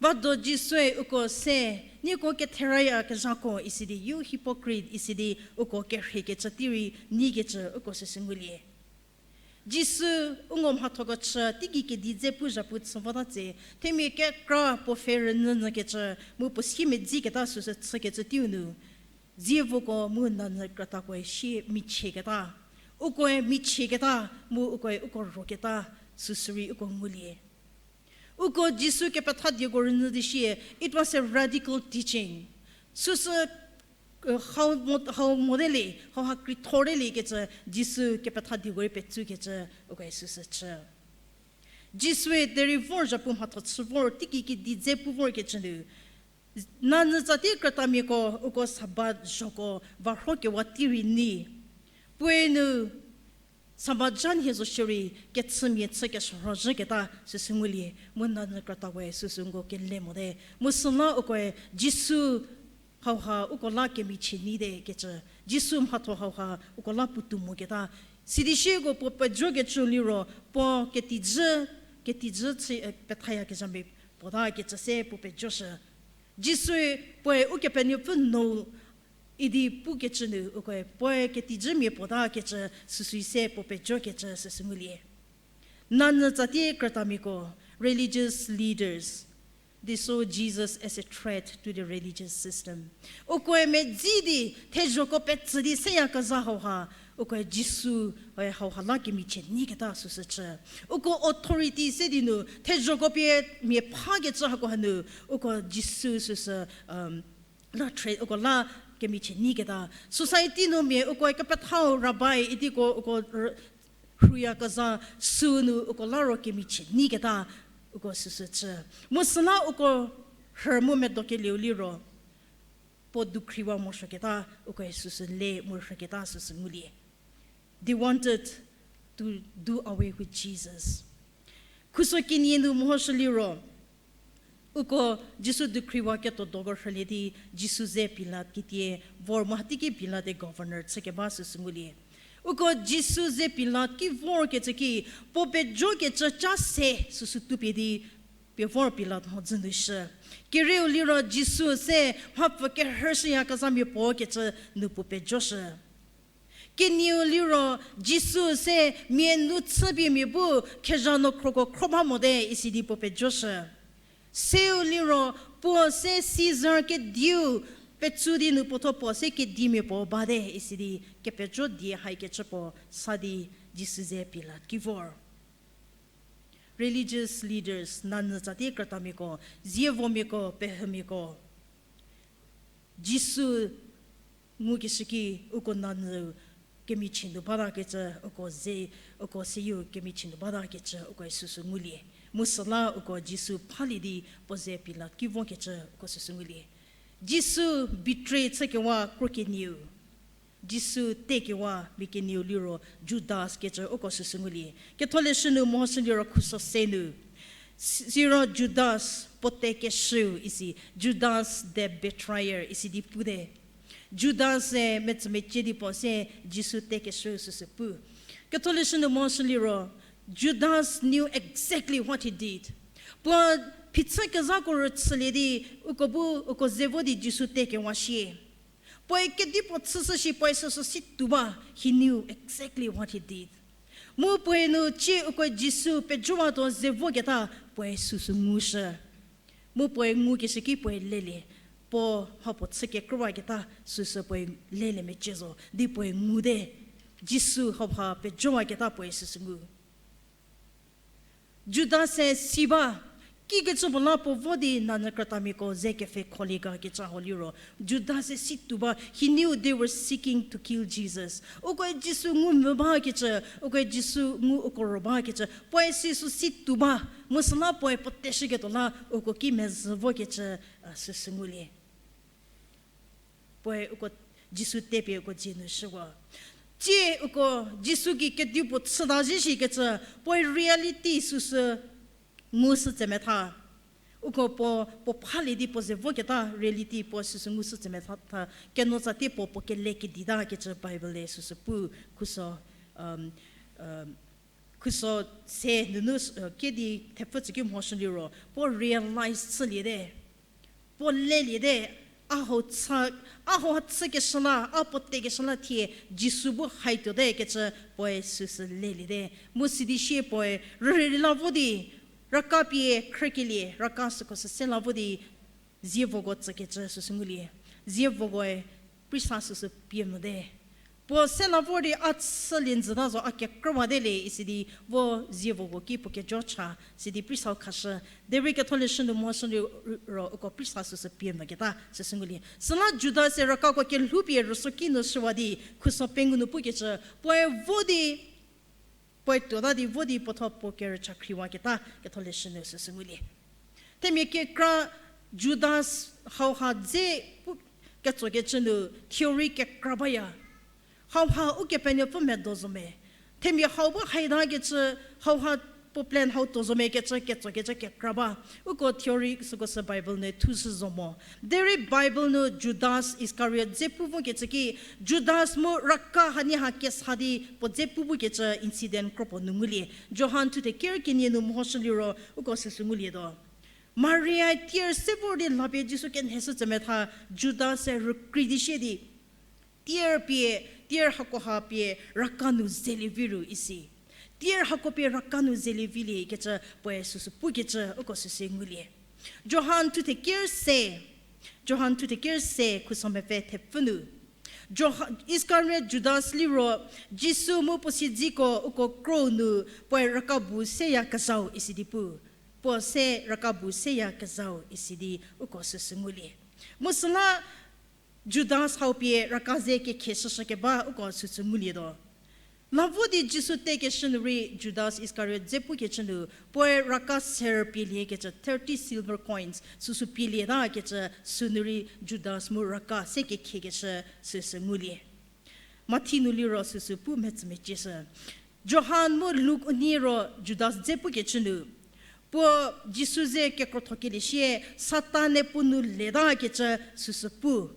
Bado Jisue uko se, nieko ketherayakezhako isi di, you hypocrite isi di, uko kerheikecü tei rei nyikecü uko süsü ngulie. Jisu u ngo mhathoko chü, teigei kedi dze pu zhapu chü vota tse, themia kekra puo pfhe rünyünyükecü, mu puo siemedziketa süsü chükecü teiu nu, zievoko mu nanyü krütakoe sie michieketa, ukoe michieketa, mu ukoe uko roketa, süsü rei uko ngulie. Uko Jisu kepethadieko rünyü di sie, it was a radical teaching. Süsü, hau mo, hau mote le, hauha krithorte le kecü, Jisu kepethadieko rei petsukecü, ukoe süsü chü. Jisue derei vor zhapu mhatho chü vor, teigei kedi dze pu vorkecü nu, nanyü tsatie krütamiako, uko Sabat zhoko, varhokewa tei rei nei. Puoe nu, Sabat zha nhie zo shierei, kechümia chü keshürhozhüketa süsü ngulie, mu nanyü krütakoe süsü uko kele mote. Mu süla ukoe Jisu hauha uko la kemichie nyite kecü, Jisu mhatho hauha uko la puotou moketa. Sidi sieko puo pejokecü liro, puo ketijü, ketijü chü, pethayakezhamia puota kecü se puo pejoshü. Jisue puoe Ukepenuopfü nou idi pukecü nu ukoe puoe ketijümia puota kecü süsü se puo pejokecü süsü ngulie. Nanyü tsatie krütamiako, religious leaders, they saw Jesus as a threat to the religious system. Ukoe medzi di, thezhoko petsü di seyakezha hauha, ukoe Jisu, e, hauha la kemichie nyiketa süsü chü. Uko authority se di nu, thezhoko pie mia phakecü hako hanu, uko Jisu süsü, la threat, uko la kemichie nyiketa. Society nu mia ukoe kepethau rabbi idiko uko rüyakezha sünu uko la ro kemichie nyiketa uko süsü chü. Mu süla uko rhü mu medokelieu liro, puo dukhriwa morosuoketa ukoe süsü le mu rhüketa süsü ngulie. They wanted to do away with Jesus. Khuso kenie nu mehoshü liro, uko Jisu dukhriwa ketuo doko rhülie di, Jisu ze Pilat kitie vor mu hateiki Pilat-e governor chükeba süsü ngulie. Uko Jisu ze Pilat ki vorkecü ki, puo pejokecü ca se süsü tupie di, pie vor Pilat mhodzü nu shü. Kerieu liro Jisu se mhapfü kerhüshüyakezhamia puo kecü nu puo pejoshü. Kenieu liro Jisu se mia nu chüpie mia bu khezha nu khroko khro ba mote isi di puo pejoshü. Seu liro puo se Caesar kediu petsu di nu puotho puo se kedimia puo bate isi di kepejo die haikecü puo sa di Jisu ze Pilat ki vor. Religious leaders, nanyü tsatie krütamiako, zievomiako, pehümiako, Jisu ngukeshü ki uko nanyü kemichie nu batakecü, uko ze, uko seyie kemichie nu batakecü ukoe süsü ngulie. Mu süla uko Jisu phalie di puo ze Pilat ki vokecü uko süsü ngulie. Jisu betray chükewa kro kenieu, Jisu tekewa mia kenieu liro Judas kecü uko süsü ngulie. Ketholeshü nu mehoshü liro khuso se nu, siro Judas puo tekeshüu isi, Judas the betrayer isi di pute. Judas-e metsümecie di puo se Jisu tekeshüu süsü pu. Ketholeshü nu mehoshü liro, Judas knew exactly what he did. Puo phichü kezhako rüchülie di, uko bu, uko ze vo di Jisu tekewa shie. Puoe kedipuo chüshü shi puoe süsü si tuo ba, he knew exactly what he did. Mu puoe nu cie uko Jisu pejowatuo ze voketa puoe süsü ngushü. Mu puoe ngukeshü ki puoe lelie, puo mhapuo chü kekrüwaketa süsü puoe lelie mecie zo di puoe ngute, Jisu hauha pejowaketa puoe süsü ngu. Judas-e si ba, kikecü puo la puo vo di nanyü krütamiako ze kepfhekholie ga kecü hau liro, Judas-e si tuo ba, he knew they were seeking to kill Jesus. Ukoe Jisu ngu mvü bakecü, ukoe Jisu ngu uko ro bakecü puoe süsü si tuo ba, mu süla puoe puo teshüketuo la uko ki mezhü vokecü, a, süsü ngulie. Puoe uko Jisu tepie uko dzie nu shüwa. Tsie uko Jisu gei kediu puo chüta zhie shikecü, puoe reality süsü ngushü tse metha. Uko puo, puo phalie di puo ze voketa reality puo süsü ngushü tse metha tha, keno tsatie puo puo kele kedi takecü Bible-e süsü pu, khuso, um, um, khuso se nunu, uh, kedi thepfü tsüki mhoshü liro, puo realize chüliete. Puo leliete, a hau chü, a hau chükeshü la, a puo tekeshü la thie, Jisu bu hai tuote kecü puoe süsü leliete. Mu sidi sie puoe, rürei la vo di, raka pie khrükelie, raka süko süse la vo di, zievoko tsükecü süsü ngulie. Zievokoe, prisa süsü pie mote. Puo se la vor di a chülie njüta zo a kekrüwate le isi di vo zievoko ki puo kejo cha, sidi prisau khashü. Derei ketholeshü nu mhoshü liro uko prisa süsü pie moketa süsü ngulie. Süla Judas-e rakako kelhoupie rüsuoki nu shüwa di khuso pengou nu pukecü, puoe vo di, puoe tuota di vo di puotho puo kerücha khriwaketa ketholeshü nu süsü ngulie. Themia kekra Judas hauha dze pu ketsokecü nu theory kekra baya. Hauha Ukepenuopfü medo zo me. Themia hau bu haita kecü, hauha puo plan hau tuo zo me kecü ketsokecü kekra ba. Uko theory süko sü Bible nu thushü zo mo. Derei Bible nu Judas Iskariot dze pu vokecü ki, Judas mu raka hanie ha kesa di puo dze pu vokecü incident kropuo nu ngulie. Johan thuthe ker kenie nu mhoshü liro uko süsü ngulietuo. Mariae tier se vor di lapie Jisu kenheshü tse metha, Judas-e rükrei di sie di, tier pie, tier hakoha pie raka nu zelie vi ru isi. Tier hako pie raka nu zelie vilie kecü puoe süsü pukecü uko süsü ngulie. Johan thuthe ker se, Johan thuthe ker se khuso mepfü thepfü nu. Johan, Iskariot Judas liro, Jisu mu puo siedziko uko krou nu puoe raka bu seyakezhau isi di pu. Puo se raka bu seyakezhau isi di uko süsü ngulie. Mu süla Judas hau pie raka ze kekhie shüshükeba uko süsü ngulietuo. Lavo di Jisu tekeshü nu rei Judas Iskariot dze pukecü nu, puoe raka ser pieliekecü, thirty silver coins süsü pielieta kecü sünu rei Judas mu raka se kekhiekeshü süsü ngulie. Mathi nu liro süsü pu metsümecieshü. Johan mu Luk unie ro Judas dze pukecü nu, puo Jisu ze kekrothokelie sie Satan-e puo nu letakecü süsü pu.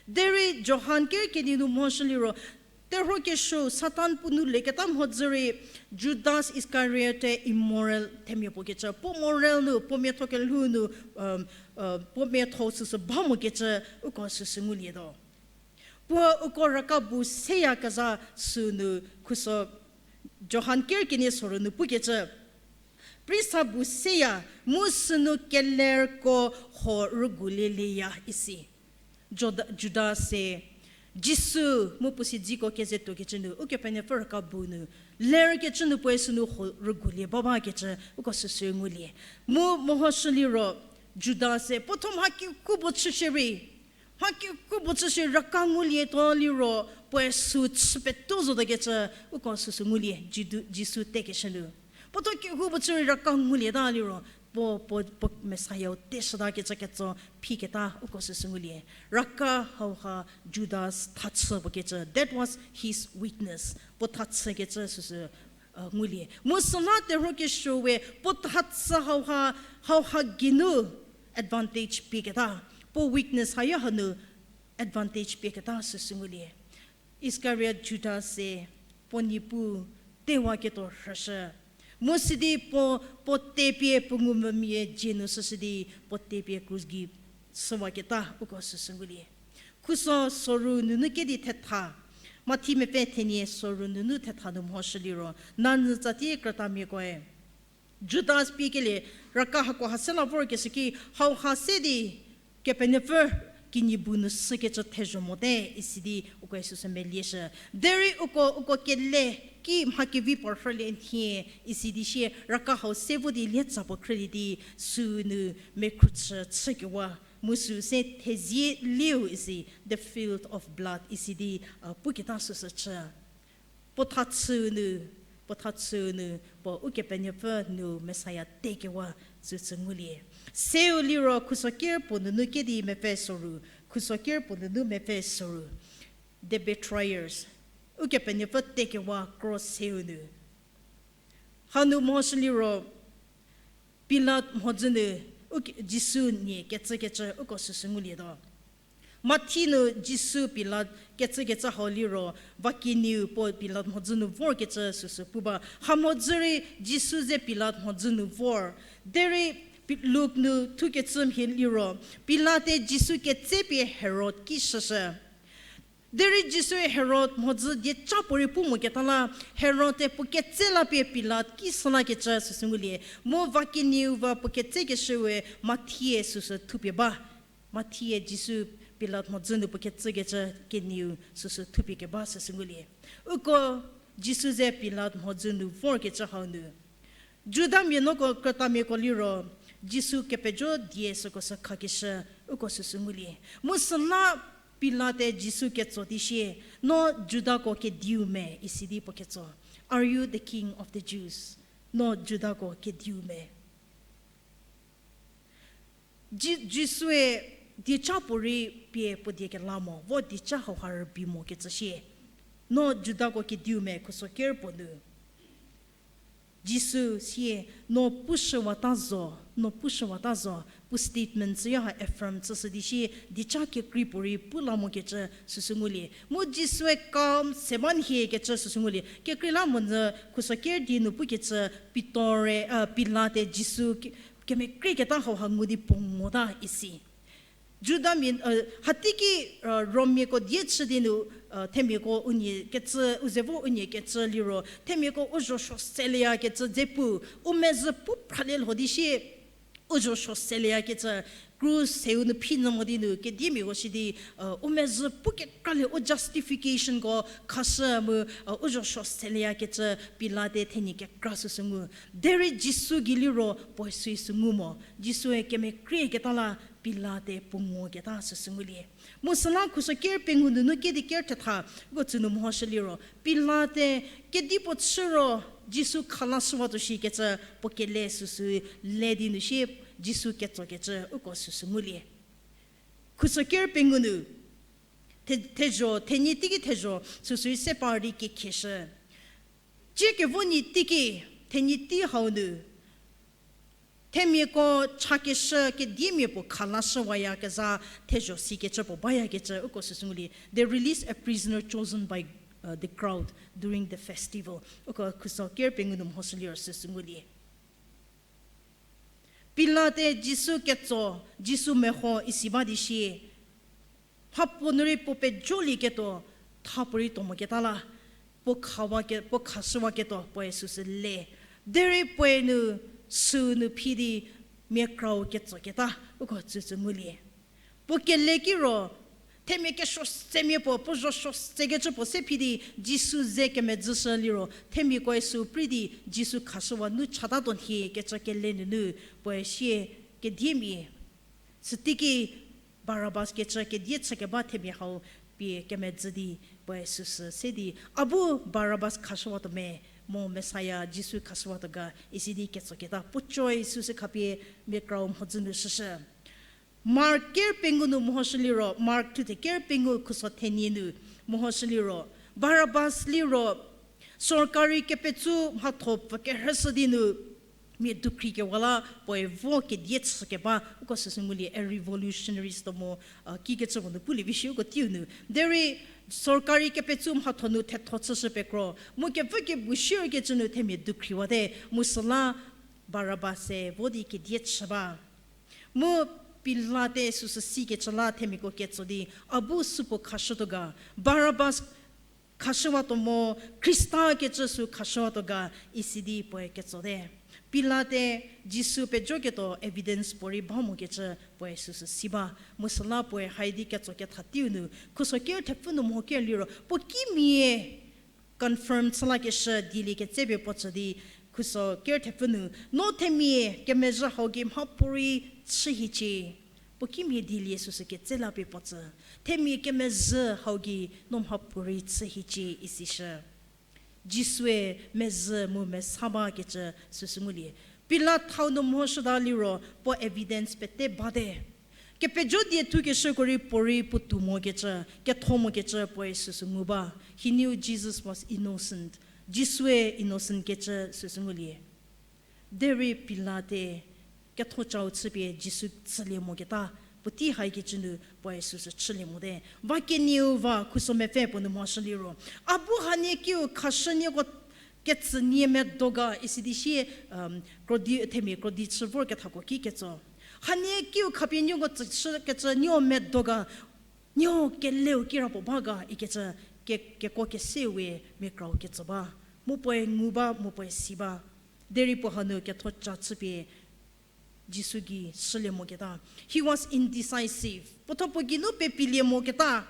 Derei Johan ker kenie nu mhoshü liro, terhuo kesuo Satan puo nu leketa mhodzü rei Judas Iskariot-e immoral themia puo kecü, puo moral nu, puo miatho kelhou nu, puo miatho süsü ba mokecü uko süsü ngulietuo. Puo uko raka bu seyakezha sünu khuso Johan ker kenie soru nu pukecü, prisa bu seya, mu sünu kelerko huo rügulielieya isi. Juda-, Judas-e Jisu mu puo siedziko keze tuokecü nu Ukepenuopfü raka bu nu lerkecü nu puoe sünu huo rügulie ba bakecü uko süsü ngulie. Mu mehoshü liro Judas-e puo tho mha kehoupuo chü shierei, mha kehoupuo chü shie raka ngulietuo liro puoe sü chü petuo zotakecü uko süsü ngulie, Jidu-, Jisu tekeshü nu. Puo tho kehoupuo chü rei raka ngulieta liro puo, puo, puo Messiah-u teshütakecü ketso phiketa uko süsü ngulie. Raka hauha Judas thachü puo kecü, that was his weakness. Puo thachükecü süsü ngulie. Mu süla terhuo kesuo we puo thachü hauha, hauha geinu advantage pieketa, puo weakness haya hanu advantage pieketa süsü ngulie. Iskariot Judas-e puo niepu tewaketuo rhüshü. Mu sidi puo, puo tepie puo ngumvümia dzie nu shüshü di puo tepie krus gei shüwaketa uko süsü ngulie. Khuso soru nunu kedi thetha, Mathi mepfü thenie soru nunu thetha nu mhoshü liro, nanyü tsatie krütamiakoe Judas pie kelie raka hako ha se la vorkeshü ki hauha se di Kepenuopfü kinyi bu nu shükecü thezho mote isi di ukoe süsü melieshü. Derei uko, uko kele ki mha kevi puo rhülie nhie isi di sie raka hau se vo di lietsa puo khrülie di sünu mekhruchü chükewa mu sü se thezie lieu isi, the field of blood isi di puketa süsü chü. Puo thachü nu, puo thachü nu, puo Ukepenuopfü nu Messiah tekewa süsü ngulie. Seu liro khuso ker puo nunu kedi mepfü soru, khuso ker puo nunu mepfü soru. The betrayers. Ukepenuopfü tekewa kro seu nu. Hanu mhoshü liro, Pilat mhodzü nu, u, Jisu nie kecükecü uko süsü ngulietuo. Mathi nu Jisu Pilat kecükecü hau liro, vakinieu puo Pilat mhodzü nu vorkecü süsü pu ba. Ha mhodzü rei Jisu ze Pilat mhodzü nu vor. Derei Pi-, Luk nu thukecü mhie liro, Pilate Jisu ketsepie Herod ki shüshü. Derei Jisue Herod mhodzü dieca puorei pu moketa la, Herode puo ketse la pie Pilat ki sü lakecü süsü ngulie. Mu vakinieu va puo ketsekeshüe Mathie süsü thupie ba. Mathie Jisu Pilat mhodzü nu puo ketsükecü kenieu süsü thupie keba süsü ngulie. Uko Jisu ze Pilat mhodzü nu vorkecü hau nu, Judamia nuoko krütamiako liro, Jisu kepejo die süko sü khakeshü, uko süsü ngulie. Mu süla Pilate Jisu ketso di sie, no Judako kediu me, isi di puo ketso. Are you the king of the Jews? No Judako kediu me. Ji-, Jisue dieca puorei pie puo die kela mo, vo dieca hauha rübei mokecü sie. No Judako kediu me khuso ker puo nu. Jisu sie, no pushüwata zo, no pushüwata zo, puo statement süyo ha affirm chüshü di sie, dieca kekrei puorei pu la mokecü süsü ngulie. Mu Jisue kam se ba nhie kecü süsü ngulie. Kekreilamonyü khuso ker di nu pukecü Pitore, a, Pilate Jisu ke-, kemekrieketa hauha ngu di puo ngota isi. Judamia, hateiki, Rommiako die chü di nu, themiako unie kecü, u ze vo unie kecü liro, themiako u zho suo seleyakecü dze pu, u mezhü pu phralie lho di sie, u zho suo seleyakecü, krus seu nu phi nyü mo di nu, kediemiako shi di, u mezhü pu kekralie u justificationko khashü mu, u zho suo seleyakecü Pilate thenyi kekra süsü ngu. Derei Jisu gei liro puoe süsü ngu mo, Jisue kemekrieketa la Pilate puo ngoketa süsü ngulie. Mu süla khuso ker pengou nunu kedi ker thetha, uko tsü nu mehoshü liro, Pilate kedipuo chü ro Jisu khalashüwatuo shikecü puo kele süsü le di nu sie Jisu ketsokecü uko süsü ngulie. Khuso ker pengou nu, the-, thezho, thenyi teiki thezho, süsü se par di kekhieshü. Cie kevo nyi teiki, thenyi tei hau nu, themiako chakeshü kediemia puo khalashüwayakezha thezho sikecü puo bayakecü uko süsü ngulie. They release a prisoner chosen by, uh, the crowd during the festival. Uko khuso ker pengou nu mehoshü liro süsü ngulie. Pilate Jisu ketso, Jisu meho isi ba di sie, mhapuo nu rei puo pejolieketuo, tha puorei tuo moketa la, puo khawa ke-, puo khashüwaketuo puoe süsü le. Derei puoe nu süu nu phi di mia krau ketsoketa, uko tsütsü ngulie. Puo kele ki ro, themia kesuo semia puo, puo zho suo sekecü puo se phi di Jisu ze kemedzüshü liro, themiakoe süu prei di Jisu khashüwa nu chatatuo nhie kecü kele nunu, puoe sie kediemia. Süteiki Barabas kecü kedie chükeba themia hau pie kemedzü di puoe süsü se di, a bu Barabas khashüwatuo me, mo Messiah Jisu khashüwatuo ga isi di ketsoketa puo coe süsü khapie mia krau mhodzü nu shüshü. Mark ker pengou nu mehoshü liro, Mark thuthe ker pengou khuso thenie nu mehoshü liro, Barabas liro, sorkari kepetsu mhatho pfü kerhüshü di nu, mia dukhri kewa la puoe vo kedie chükeba, uko süsü ngulie a revolutionaries to mo, kikecü puo nu pulie vi shi uko teiu nu. Derei sorkari kepetsu mhatho nu thetho chüshü pekro, mu kevü kebu shierkecü nu themia dukhriwate, mu süla Barabas-e vo di kedie chü ba. Mu Pilate süsü sikecü la themiako ketso di, a bu supuo khashütuo ga, Barabas khashüwatuo mo, Khrista kecü sü khashüwatuo ga, isi di puoe ketsote. Pilate Jisu pejoketuo evidence puorei ba mokecü puoe süsü si ba. Mu süla puoe haidi ketso ketha teiu nu, khuso ker thepfü nu meho ker liro, puo kimia confirm chü lakeshü dielie ketsepie puo tsü di, khuso ker thepfü nu, no themia kemezhü hau gei mhapuorei chü hiecie. Puo kimia dielie süsü ketse la pie puo tsü, themia kemezhü hau gei no mhapuorei chü hiecie isishü. Jisue mezhü mu mesa bakecü süsü ngulie. Pilat thau nu mehoshüta liro puo evidence pete bate. Kepejo die thukeshüko rei puorei puotou mokecü, ketho mokecü puoe süsü ngu ba. He knew Jesus was innocent. Jisue innocent kecü süsü ngulie. Derei Pilate ketho cau chüpie Jisu tsülie moketa, puotei haikecü nu puoe süsü chülie mote. Va kenieu va khuso mepfü puo nu mhoshü liro, a bu hanie kiu khashü nieko ketsü nie medo ga isi di sie, krodi, themia krodi chü vorkethako ki ketso. Hanie kiu khapie nieko tsüshü kecü nieko medo ga, nieko keleu kirapuo ba ga ikecü, ke, kekuo keseu we mia krau ketso ba. Mu puoe ngu ba, mu puoe si ba. Derei puo hanu ketho ca chüpie Jisu gei shülie moketa. He was indecisive. Puotho puo geinu pepilie moketa.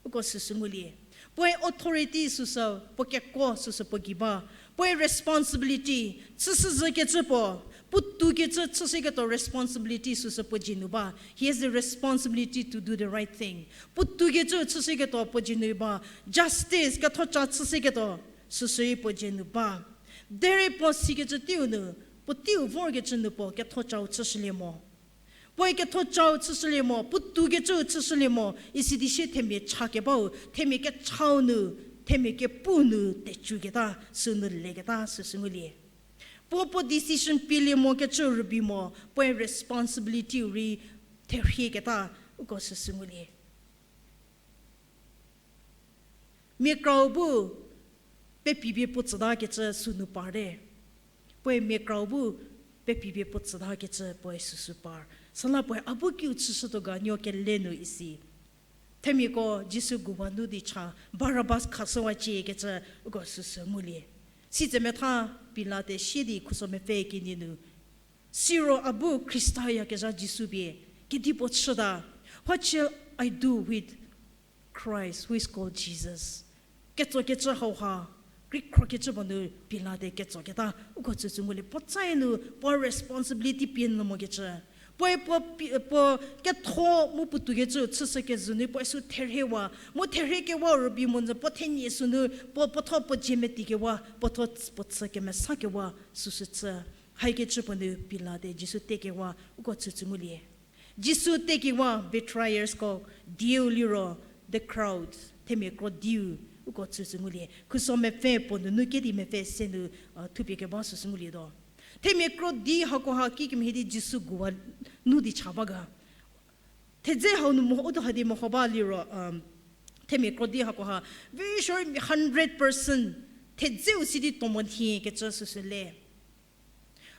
Uko süsü ngulie. Puoe authority süsü, puo kekuo süsü puo gei ba. Puoe responsibility, chüshüzhükecü puo, puotoukecü chüshüketuo responsibility süsü puo dzie nu ba. He has the responsibility to do the right thing. Puotoukecü chüshüketuo puo dzie nu ba. Justice, ketho ca chüshüketuo süsü rei puo dzie nu ba. Derei puo sikecü teiu nu, puo teiu vorkecü nu puo ketho cau chüshülie mo. Puoe ketho cau chüshülie mo, puotoukecüu chüshülie mo isi di sie themia cha kebau, themia kechau nu, themia kepu nu tecüketa, sünu leketa süsü ngulie. Puo puo decision pielie mokecü rübei mo, puoe responsibility-u rei therhieketa, uko süsü ngulie. Mia krau bu pepipie puo tsütakecü sünu parte. Puoe mia krau bu pepipie puo tsütakecü puoe süsü par. Süla puoe a bu kiu chüshütuo ga nieko kele nu isi. Themiako Jisu guwa nu di cha, Barabas khashüwaciekecü uko süsü ngulie. Sitse metha Pilate sie di khuso mepfü kenie nu, siro a bu Khrista yakezha Jisu pie kedipuo chüta, What shall I do with Christ, who is called Jesus? Ketsokecü hauha, kekhrokecü puo nu Pilate ketsoketa, uko tsütsü ngulie, puo tsae nu puo responsibility pie nyü mokecü. Puoe puo, puo ketho mu puotoukecü chüshükezhü nu puoe sü therhiewa, mu therhiekewa rübei monyü puo thenie sünu, puo, puotho puo dzie metikewa, puotho puo chü kemesakewa, süsü chü. Haikecü puo nu Pilate Jisu tekewa, uko tsütsü ngulie. Jisu tekewa betrayersko dieu liro, the crowd, themia krodiu, uko tsütsü ngulie. Khuso mepfü puo nunu kedi mepfü se nu, thupie keba süsü ngulietuo. Themia krodi hakoha kikemhie di Jisu guwa nu di cha ba ga. Thedze hau nu mo, udo hadi meho ba liro, themia krodi hakoha, very sure hundred percent, thedzeu si di tuo mo nhiekecü süsü le.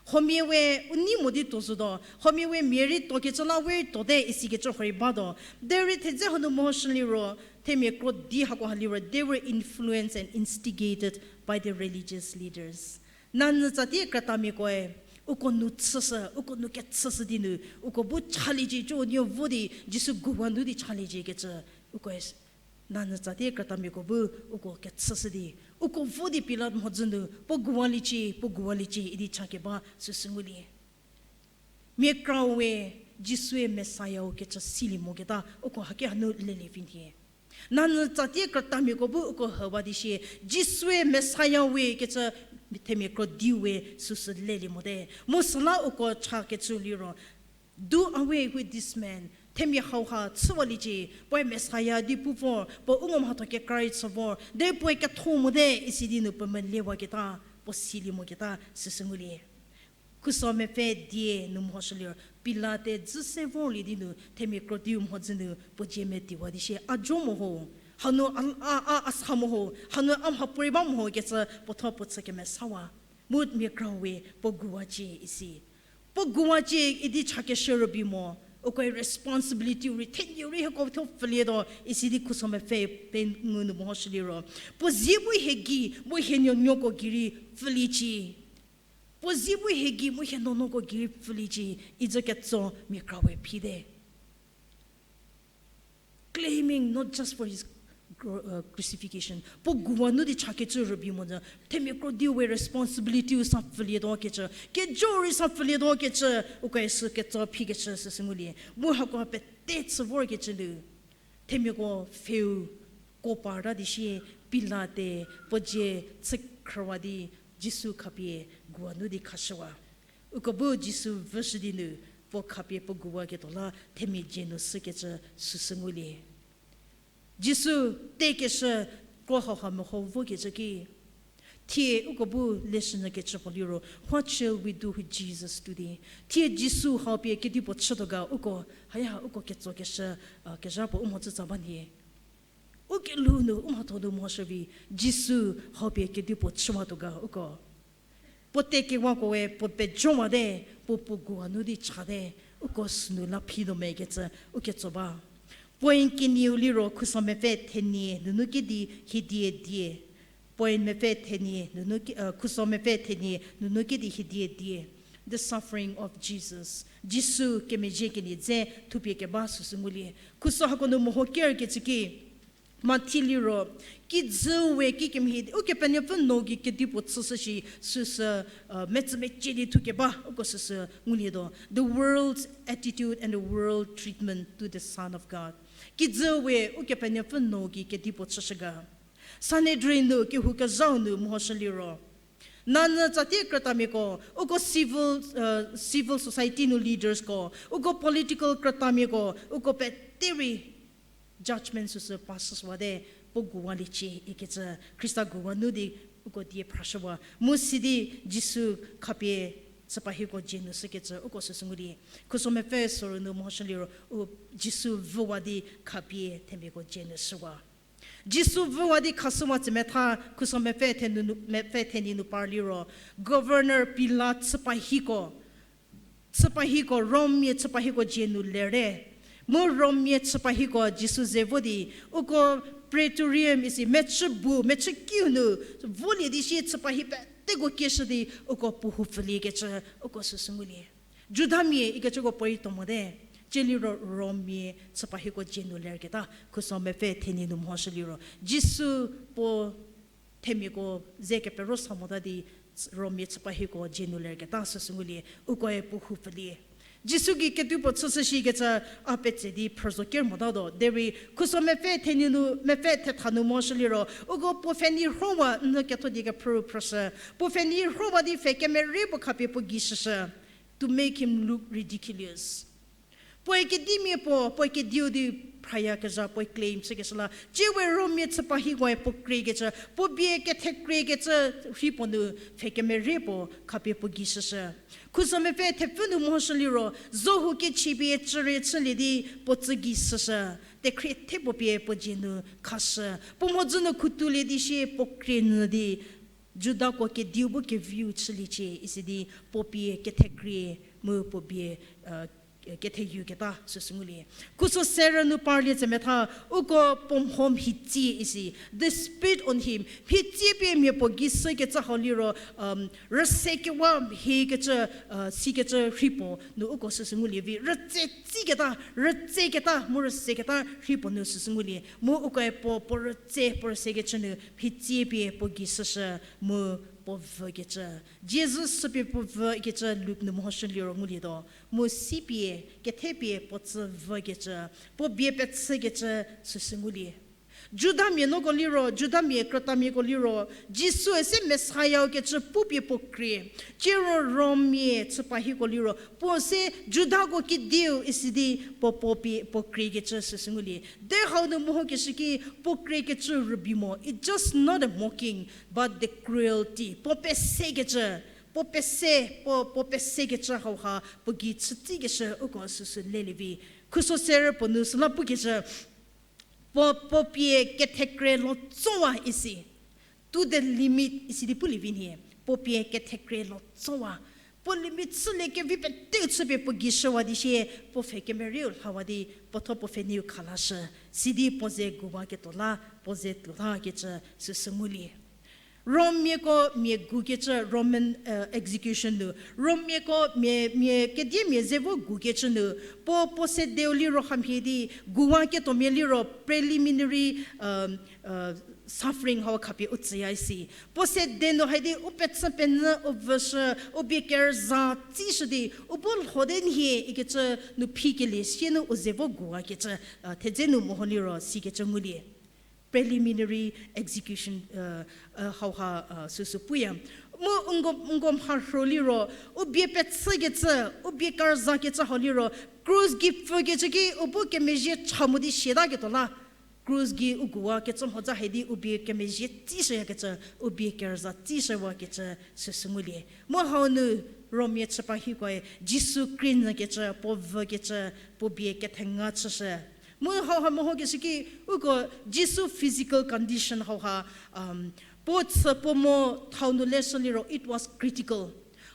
Huomia we u nei mo di tuo zotuo, huomia we mia rei tuokecü la we tuote isikecü huorei batuo. Derei thedze hau nu mehoshü liro, themia krodi hakoha liro, they were influenced and instigated by the religious leaders. Nanyü tsatie krütamiakoe, uko nu chüshü, uko nu kechüshü di nu, uko bu chaliecie, cü nuo vo di Jisu guwa nu di chaliecie kecü, ukoe nanyü tsatie krütamiako bu uko kechüshü di, uko vo di Pilat mhodzü nu, puo guwaliecie, puo guwaliecie idi cha keba süsü ngulie. Mia krau we Jisue Messiah-u kecü silie moketa, uko haki hanu lelie vi nhie. Nanyü tsatie krütamiako bu uko hüwa di sie, Jisue Messiah we kecü themia krodiu we süsü lelie mote. Mu süla uko chakecü liro, Do away with this man. Themia hauha chüwaliecie, puoe Messiah di pu vor, puo u ngo mhatho kekra rei chü vor, derei puoe ketho mote isi di nu puo melewaketa, puo silie moketa süsü ngulie. Khuso mepfü die nu mehoshü liro, Pilate dzü se vorlie di nu themia krodiu mhodzü nu puo dzie metiwa di sie, a jo mo ho, hanu a, a, a, a sa mo ho, hanu a mhapuorei ba mo ho kecü puotho puo chü kemesawa. Mu mia krau we puo guwacie isi. Puo guwacie idi chakeshü rübei mo, ukoe responsibility-u rei thenie rei hieko thuo pfülietuo isi di khuso mepfü pengou nu mehoshü liro, puo zie bu hie gei mu hie nuonuoko gei rei pfhüliecie. Puo zie bu hie gei mu hie nuonuoko gei rei pfhüliecie, icü ketso mia krau we phite. Claiming not just for his cru-, uh, crucifixion. Puo guwa nu di chakecü rübei monyü, themia krodiu we responsibility-u sa pfhülietuo kecü, kejo rei sa pfhülietuo kecü, ukoe sü ketso phikecü süsü ngulie. Mu hako pete chü vorkecü nu, themiako pfheu ko parta di sie, Pilate puo dzie chü khrüwa di Jisu khapie guwa nu di khashüwa. Uko bu Jisu vüshü di nu, Puo khapie puo guwaketuo la themia dzie nu shükecü süsü ngulie. Jisu tekeshü kro hauha meho vokecü ki, thie uko bu leshünyükecü puo liro, what shall we do with Jesus today? Thie Jisu hau pie kedipuo chütuo ga uko, haya uko ketsokeshü, a, kezha puo u mhodzütsa ba nhie. U kelhou nu u mhatho nu mhoshü vi, Jisu hau pie kedipuo chüwatuo ga uko. Puo tekewakoe puo pejowate, puo puo guwa nu di chate, uko sünu la phi tuo me kecü u ketso ba. Point kenieu liro khuso mepfü thenie nunu kedi hiedie die. Point mepfü thenie nunu ki, uh, khuso mepfü thenie nunu kedi hiedie die. The suffering of Jesus. Jisu kemezhie kenie dze thupie keba süsü ngulie. Khuso hako nu meho kerkecü ki, Mathi liro, kijü we kikemhie di, Ukepenuopfü no gei kedipuo chüshü shi süsü, uh, metsümecie di thukeba, uko süsü ngulietuo. The world's attitude and the world treatment to the Son of God. Kijü we Ukepenuopfü no gei kedipuo chüshü ga. Sanhedrin nu kehou kezhau nu mehoshü liro, nanyü tsatie krütamiako, uko civil, uh, civil society nu leadersko, uko political krütamiako, uko pete rei judgment süsü pass shüwate, puo guwaliecie ikecü, Khrista guwa nu di uko die phrashüwa. Mu sidi Jisu khapie chüpa hieko dzie nu shükecü uko süsü ngulie. Khuso mepfü soru nu mehoshü liro, u Jisu vüwa di khapie themiako dzie nu shüwa. Jisu vüwa di khashüwa tsü metha, khuso mepfü thenu nu, mepfü thenie nu par liro, Governor Pilat chüpa hieko, chüpa hieko, Rommia chüpa hieko dzie nu lere. Mu Rommia chüpa hieko Jisu ze vo di, uko praetorium isi mechü bu, mechü kiu nu, volie di sie chüpa hi peteko kieshü di, uko puo houpfüliekecü, uko süsü ngulie. Judamia ikecüko puorei tuo mote, tsie liro Rommia chüpa hieko dzie nu lerketa, khuso mepfü thenie nu mehoshü liro, Jisu puo themiako ze kepero sa mota di, Rommia chüpa hieko dzie nu lerketa süsü ngulie, ukoe puo houpfülie. Jisu gei kedipuo chüshü shikecü a petse di phrüzo ker motatuo, derei khuso mepfü thenie nu, mepfü thetha nu mehoshü liro, uko puo pfhenei rhowa n ketho di kephrü phrüshü, puo pfhenei rhowa di pfhe kemerie puo khapie puo gei shüshü. To make him look ridiculous. Puoe kedimia puo, puoe kediu di phraya kezha puoe claim chükeshü la, tsie we Rommia chüpa hikoe puo kriekecü, puo bie kethekriekecü rhi puo nu pfhe kemerie puo khapie puo gei shüshü. Khuso mepfü thepfü nu mehoshü liro, zohu kechipie cürie chülie di puo tsü gei shüshü. Tekhrie the puo pie puo dzie nu khashü. Puo mhodzü nu khutulie di sie puo krie nyü di, Judako kediu bu keviu chüliecie isi di puo pie kethekrie mu puo bie, uh, ketheyu keta süsü ngulie. Khuso serü nu parlie tse metha, uko puo mho mhitsie isi, they spit on him. Mhitsie pie mia puo gei shükecü hau liro, um, rüse kewa mhikecü, uh, sikecü rhi puo nu uko süsü ngulie vi. Rütse tsiketa, rütseketa, mu rüseketa rhi puo nu süsü ngulie. Mu ukoe puo, puo rütse, puo rüsekecü nu mhitsie pie puo gei shüshü mu puo vükecü. Jisu sü pie puo vükecü Luk nu mehoshü liro ngulietuo. Mu sipie, kethepie puo tsü vükecü, puo bie pechükecü süsü ngulie. Judamia nuoko liro, Judamia krütamiako liro, Jisue se Messiah kecü pupie puo krie. Siro Rommia chüpa hiko liro, puo se Judako kediu isi di puo, puo pie puo kriekecü süsü ngulie. De hau nu mehokeshü ki puo kriekecü rübei mo. It's just not a mocking, but the cruelty. Puo pesekecü, puo pese, puo, puo pesekecü hauha puo gei chütsikeshü uko süsü lelie vi. Khuso serü puo nu süla pukecü, puo, puo pie kethekrie lotsowa isi. To the limit isi di pulie vi nhie. Puo pie kethekrie lotsowa. Puo limit chülie kevi peteu chüpie puo gei shüwa di sie, puo pfhe kemerieu lhawa di, puo tho puo pfheneiu khalashü. Sidi puo ze guwa ketuo la, puo ze tuo la kecü süsü ngulie. Rommiako mia gukecü Roman, uh, execution nu. Rommiako mia, mia kediemia ze vo gukecü nu. Puo, puo sedeu liro hamhie di, guwa ketuomia liro preliminary, um, uh, suffering hau khapie u tsüya isi. Puo sede nu haidi u pechü penyü u vüshü, u bie kerüza tsishü di, u bu lhode nhie ikecü nu phikelie sie nu u ze vo guwakecü, uh, thedze nu meho liro sikecü ngulie. Preliminary execution, uh, uh, hauha, uh, süsü puya. Mu u ngo, u ngo mharhü liro, u bie pechükecü, u bie kerüzakecü hau liro, krus gei pfükecü ki u bu kemezhie cha mo di siataketuo la, krus gei u guwakecü mhodzü hie di u bie kemezhie tsishüyakecü, u bie kerüza tsishüwakecü süsü ngulie. Mu hau nu Romia chüpa hikoe Jisu kreinyükecü, puo vükecü, puo bie kethenga chüshü. Mu hauha mehokeshü ki, uko Jisu physical condition hauha, puo chü puo mo thau nu leshü liro, it was critical.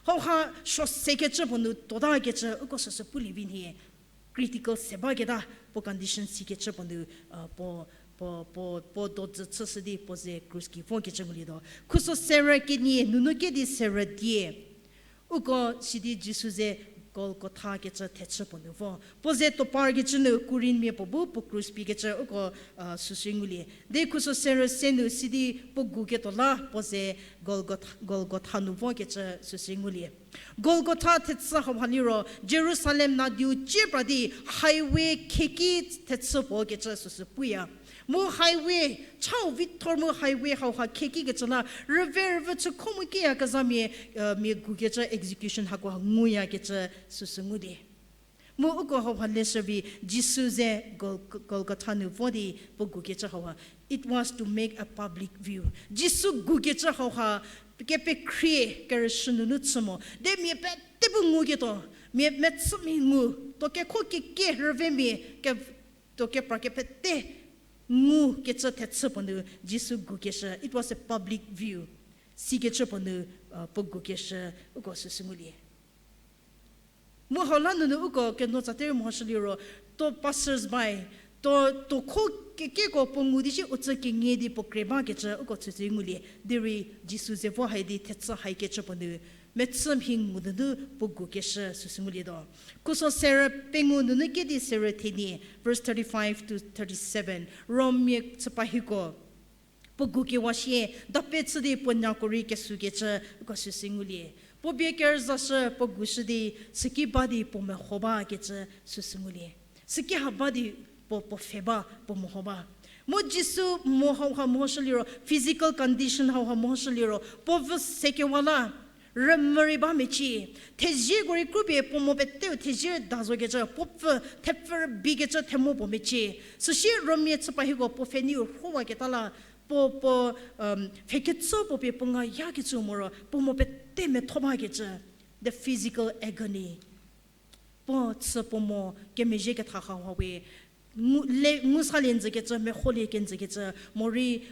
Hauha suosekecü puo nu tuotakecü uko süsü pulie vi nhie. Critical se baketa puo condition sikecü puo nu, puo, puo, puo, puo dozü chüshü di puo ze krus gei vokecü ngulietuo. Khuso serü kenie nunu kedi serü die. Uko sidi Jisu ze Golgotha kecü thechü puo nu vo. Puo ze toparkecü nu Kurinmia puo bu puo krus piekecü uko süsü ngulie. Di khuso serü se nu sidi puo guketuo la puo ze Golgotha, Golgotha nu vokecü süsü ngulie. Golgotha thechü hauha liro Jerusalem nadiu cie pra di highway khieki thechü puo kecü süsü puya. Mu highway, chau vithor mu highway hauha khiekikecü la, rüve rüvü chükho mu kieyakezhamia, mia gukecü execution hako ha nguyakecü süsü ngulie. Mu uko hauha leshü vi Jisu ze Gol-, Golgotha nu vo di puo gukecü hauha. It was to make a public view. Jisu gukecü hauha kepekhrie kerüshü nunu chü mo. Di mia pete bu nguketuo, mia mechü mhi ngu, tuo kekho kekie rüvemia, ke, tuo kepra kepete ngukecü thechü puo nu Jisu gukeshü. It was a public view. Sikecü puo nu, puo gukeshü, uko süsü ngulie. Mu hau la nunu uko keno tsaterei mehoshü liro, tuo passers by, tuo, tuo kho kekieko puo ngu di shi u tsü kenie di puo kre bakecü uko chücü ngulie. Derei Jisu ze vo hai di thechü haikecü puo nu, mechü mhi ngu nunu puo gukeshü süsü ngulietuo. Khuso serü pengou nunu kedi serü thenie, verse thirty-five to thirty-seven, Rommia chüpa hiko. Puo gukewa shie, dape chü di puo nyako rei kesukecü uko süsü ngulie. Puo bie kerüzashü puo gushü di, süki ba di puo meho bakecü süsü ngulie. Süki ha ba di puo, puo pfhe ba, puo meho ba. Mu Jisu mo hauha mehoshü liro, physical condition hauha mehoshü liro, puo vü sekewa la, rümü rei ba mecie. Thezieko rei krupie puo mo peteu thezie da zokecü, puo pfü, thepfü rübikecü themo puo mecie. Süsie Rommia chüpa hiko puo pfhenieu rhowaketa la, puo, puo, pfhekecü puo pie puo nga yakecü moro, puo mo pete metho bakecü, the physical agony. Puo chü puo mo kemezhie ketha hauha we, ngu, le, ngu salie njükecü, meholie kenjükecü, morei,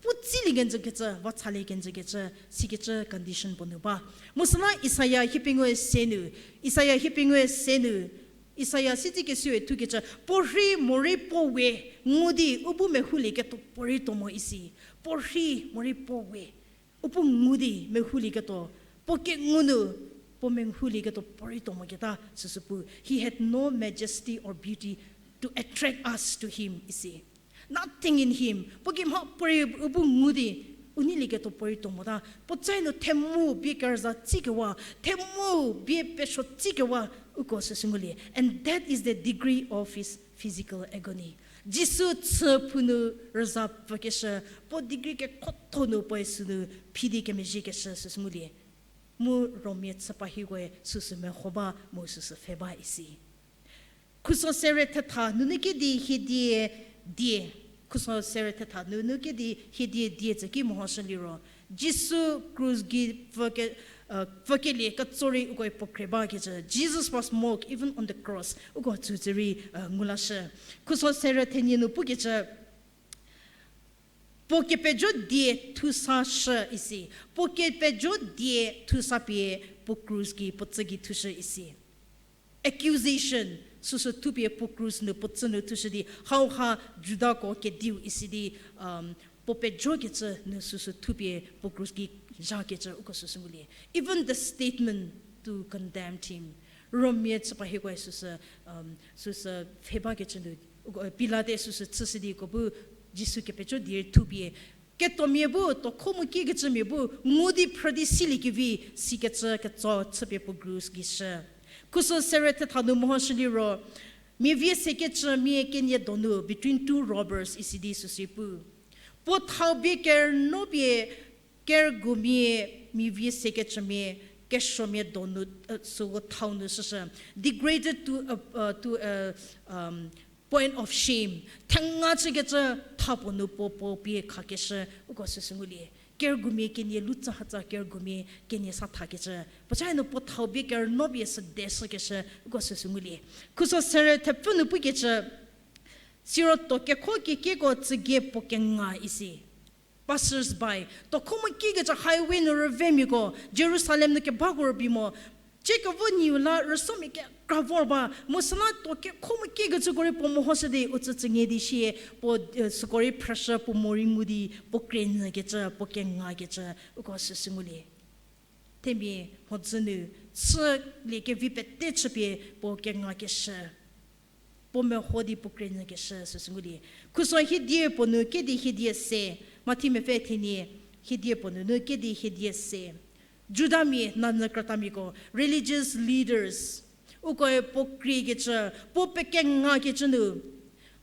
puo tsilie kenjükecü, va chalie kenjükecü, sikecü condition puo nu ba. Mu süla Isaia hiepengou se nu, Isaia hiepengou se nu, Isaia sitsi kesue thukecü, puo rhei morei puo we, ngu di u bu mehoulieketuo puorei tuo mo isi. Puo rhei morei puo we, u bu ngu di mehoulieketuo, puo kengu nu, puo mehoulieketuo puorei tuo moketa süsü pu. He had no majesty or beauty to attract us to him, isi. Nothing in him. Puo ki mha puorei u bu ngu di, u neilieketuo puorei tuo mota. Puo tse nu themu bie kerüza tsikewa, themu bie pesuo tsikewa, uko süsü ngulie. And that is the degree of his physical agony. Jisu chü phu nu rüza pfükeshü, puo degree kekhotho nu puoe sünu phi di kemezhiekeshü süsü ngulie. Mu Rommia chüpa hikoe süsü meho ba mu süsü pfhe ba isi. Khuso sere thetha nunu kedi hiedie die. Khuso sere thetha nunu kedi hiedie die tsü ki mehoshü liro, Jisu krus gei pfüke-, pfükelie ketso rei ukoe puo kre bakecü. Jesus was mocked even on the cross. Uko tsütsü rei, ngulashü. Khuso sere thenie nu pukecü, puo kepejo die thusa shü isi. Puo kepejo die thusa pie puo krus gei puo tsü gei thushü isi. Accusation süsü thupie puo krus nu puo tsü nu thushü di, hauha Judako kediu isi di, puo pejokecü nu süsü thupie puo krus gei zhakecü uko süsü ngulie. Even the statement to condemn him, Rommia chüpa hikoe süsü, süsü pfhe bakecü nu, Pilate süsü chüshü di uko bu Jisu kepejo die thupie, ketuomia bu, tuokho mu kiekecümia bu ngu di phrü di siliekevi, sikecü ketso chüpie puo krus gei shü. Khuso sere thetha nu mehoshü liro, mia vie sekecü mia kenie donu, between two robbers isi di süsü pu. Puo thau bie kerünuo pie kerügumia mivie sekecümia, kesuomia donu, süko thau nu shüshü, degraded to a, uh, to a, um, point of shame. Thenga chükecü tha puo nu puo puo pie khakeshü, uko süsü ngulie. Kerügumia kenie lutsahatsa kerügumia kenie sa thakecü. Puoca nu puo thau bie kerüno bie sü de shükeshü, uko süsü ngulie. Khuso serü thepfü nu pukecü, siro tuo kekho kekieko tsügei puo kenga isi. Passers by. Tuo kho mu kiekecü highway nu rüvemiako, Jerusalem nu kebako rübei mo. Ciekevo nyiu la rüsomia kekra vor ba, mu süla tuo kekho mu kiekecüko rei puo mehoshü di u tsü tsüngie di sie, puo, eh, süko rei phrüshü puo morei ngu di, puo krie nyükecü, puo kengakecü, uko süsü ngulie. Themia mhodzü nu, chülie kevi pete chüpie, puo kengakeshü. Puo meho di puo krie nyükeshü süsü ngulie. Khuso hiedie puo nu kedi hiedie se, Mathi mepfü thenie, hiedie puo nunu kedi hiedie se. Judamia, nanyü krütamiako, religious leaders. Ukoe puo kriekecü, puo pekengakecü nu.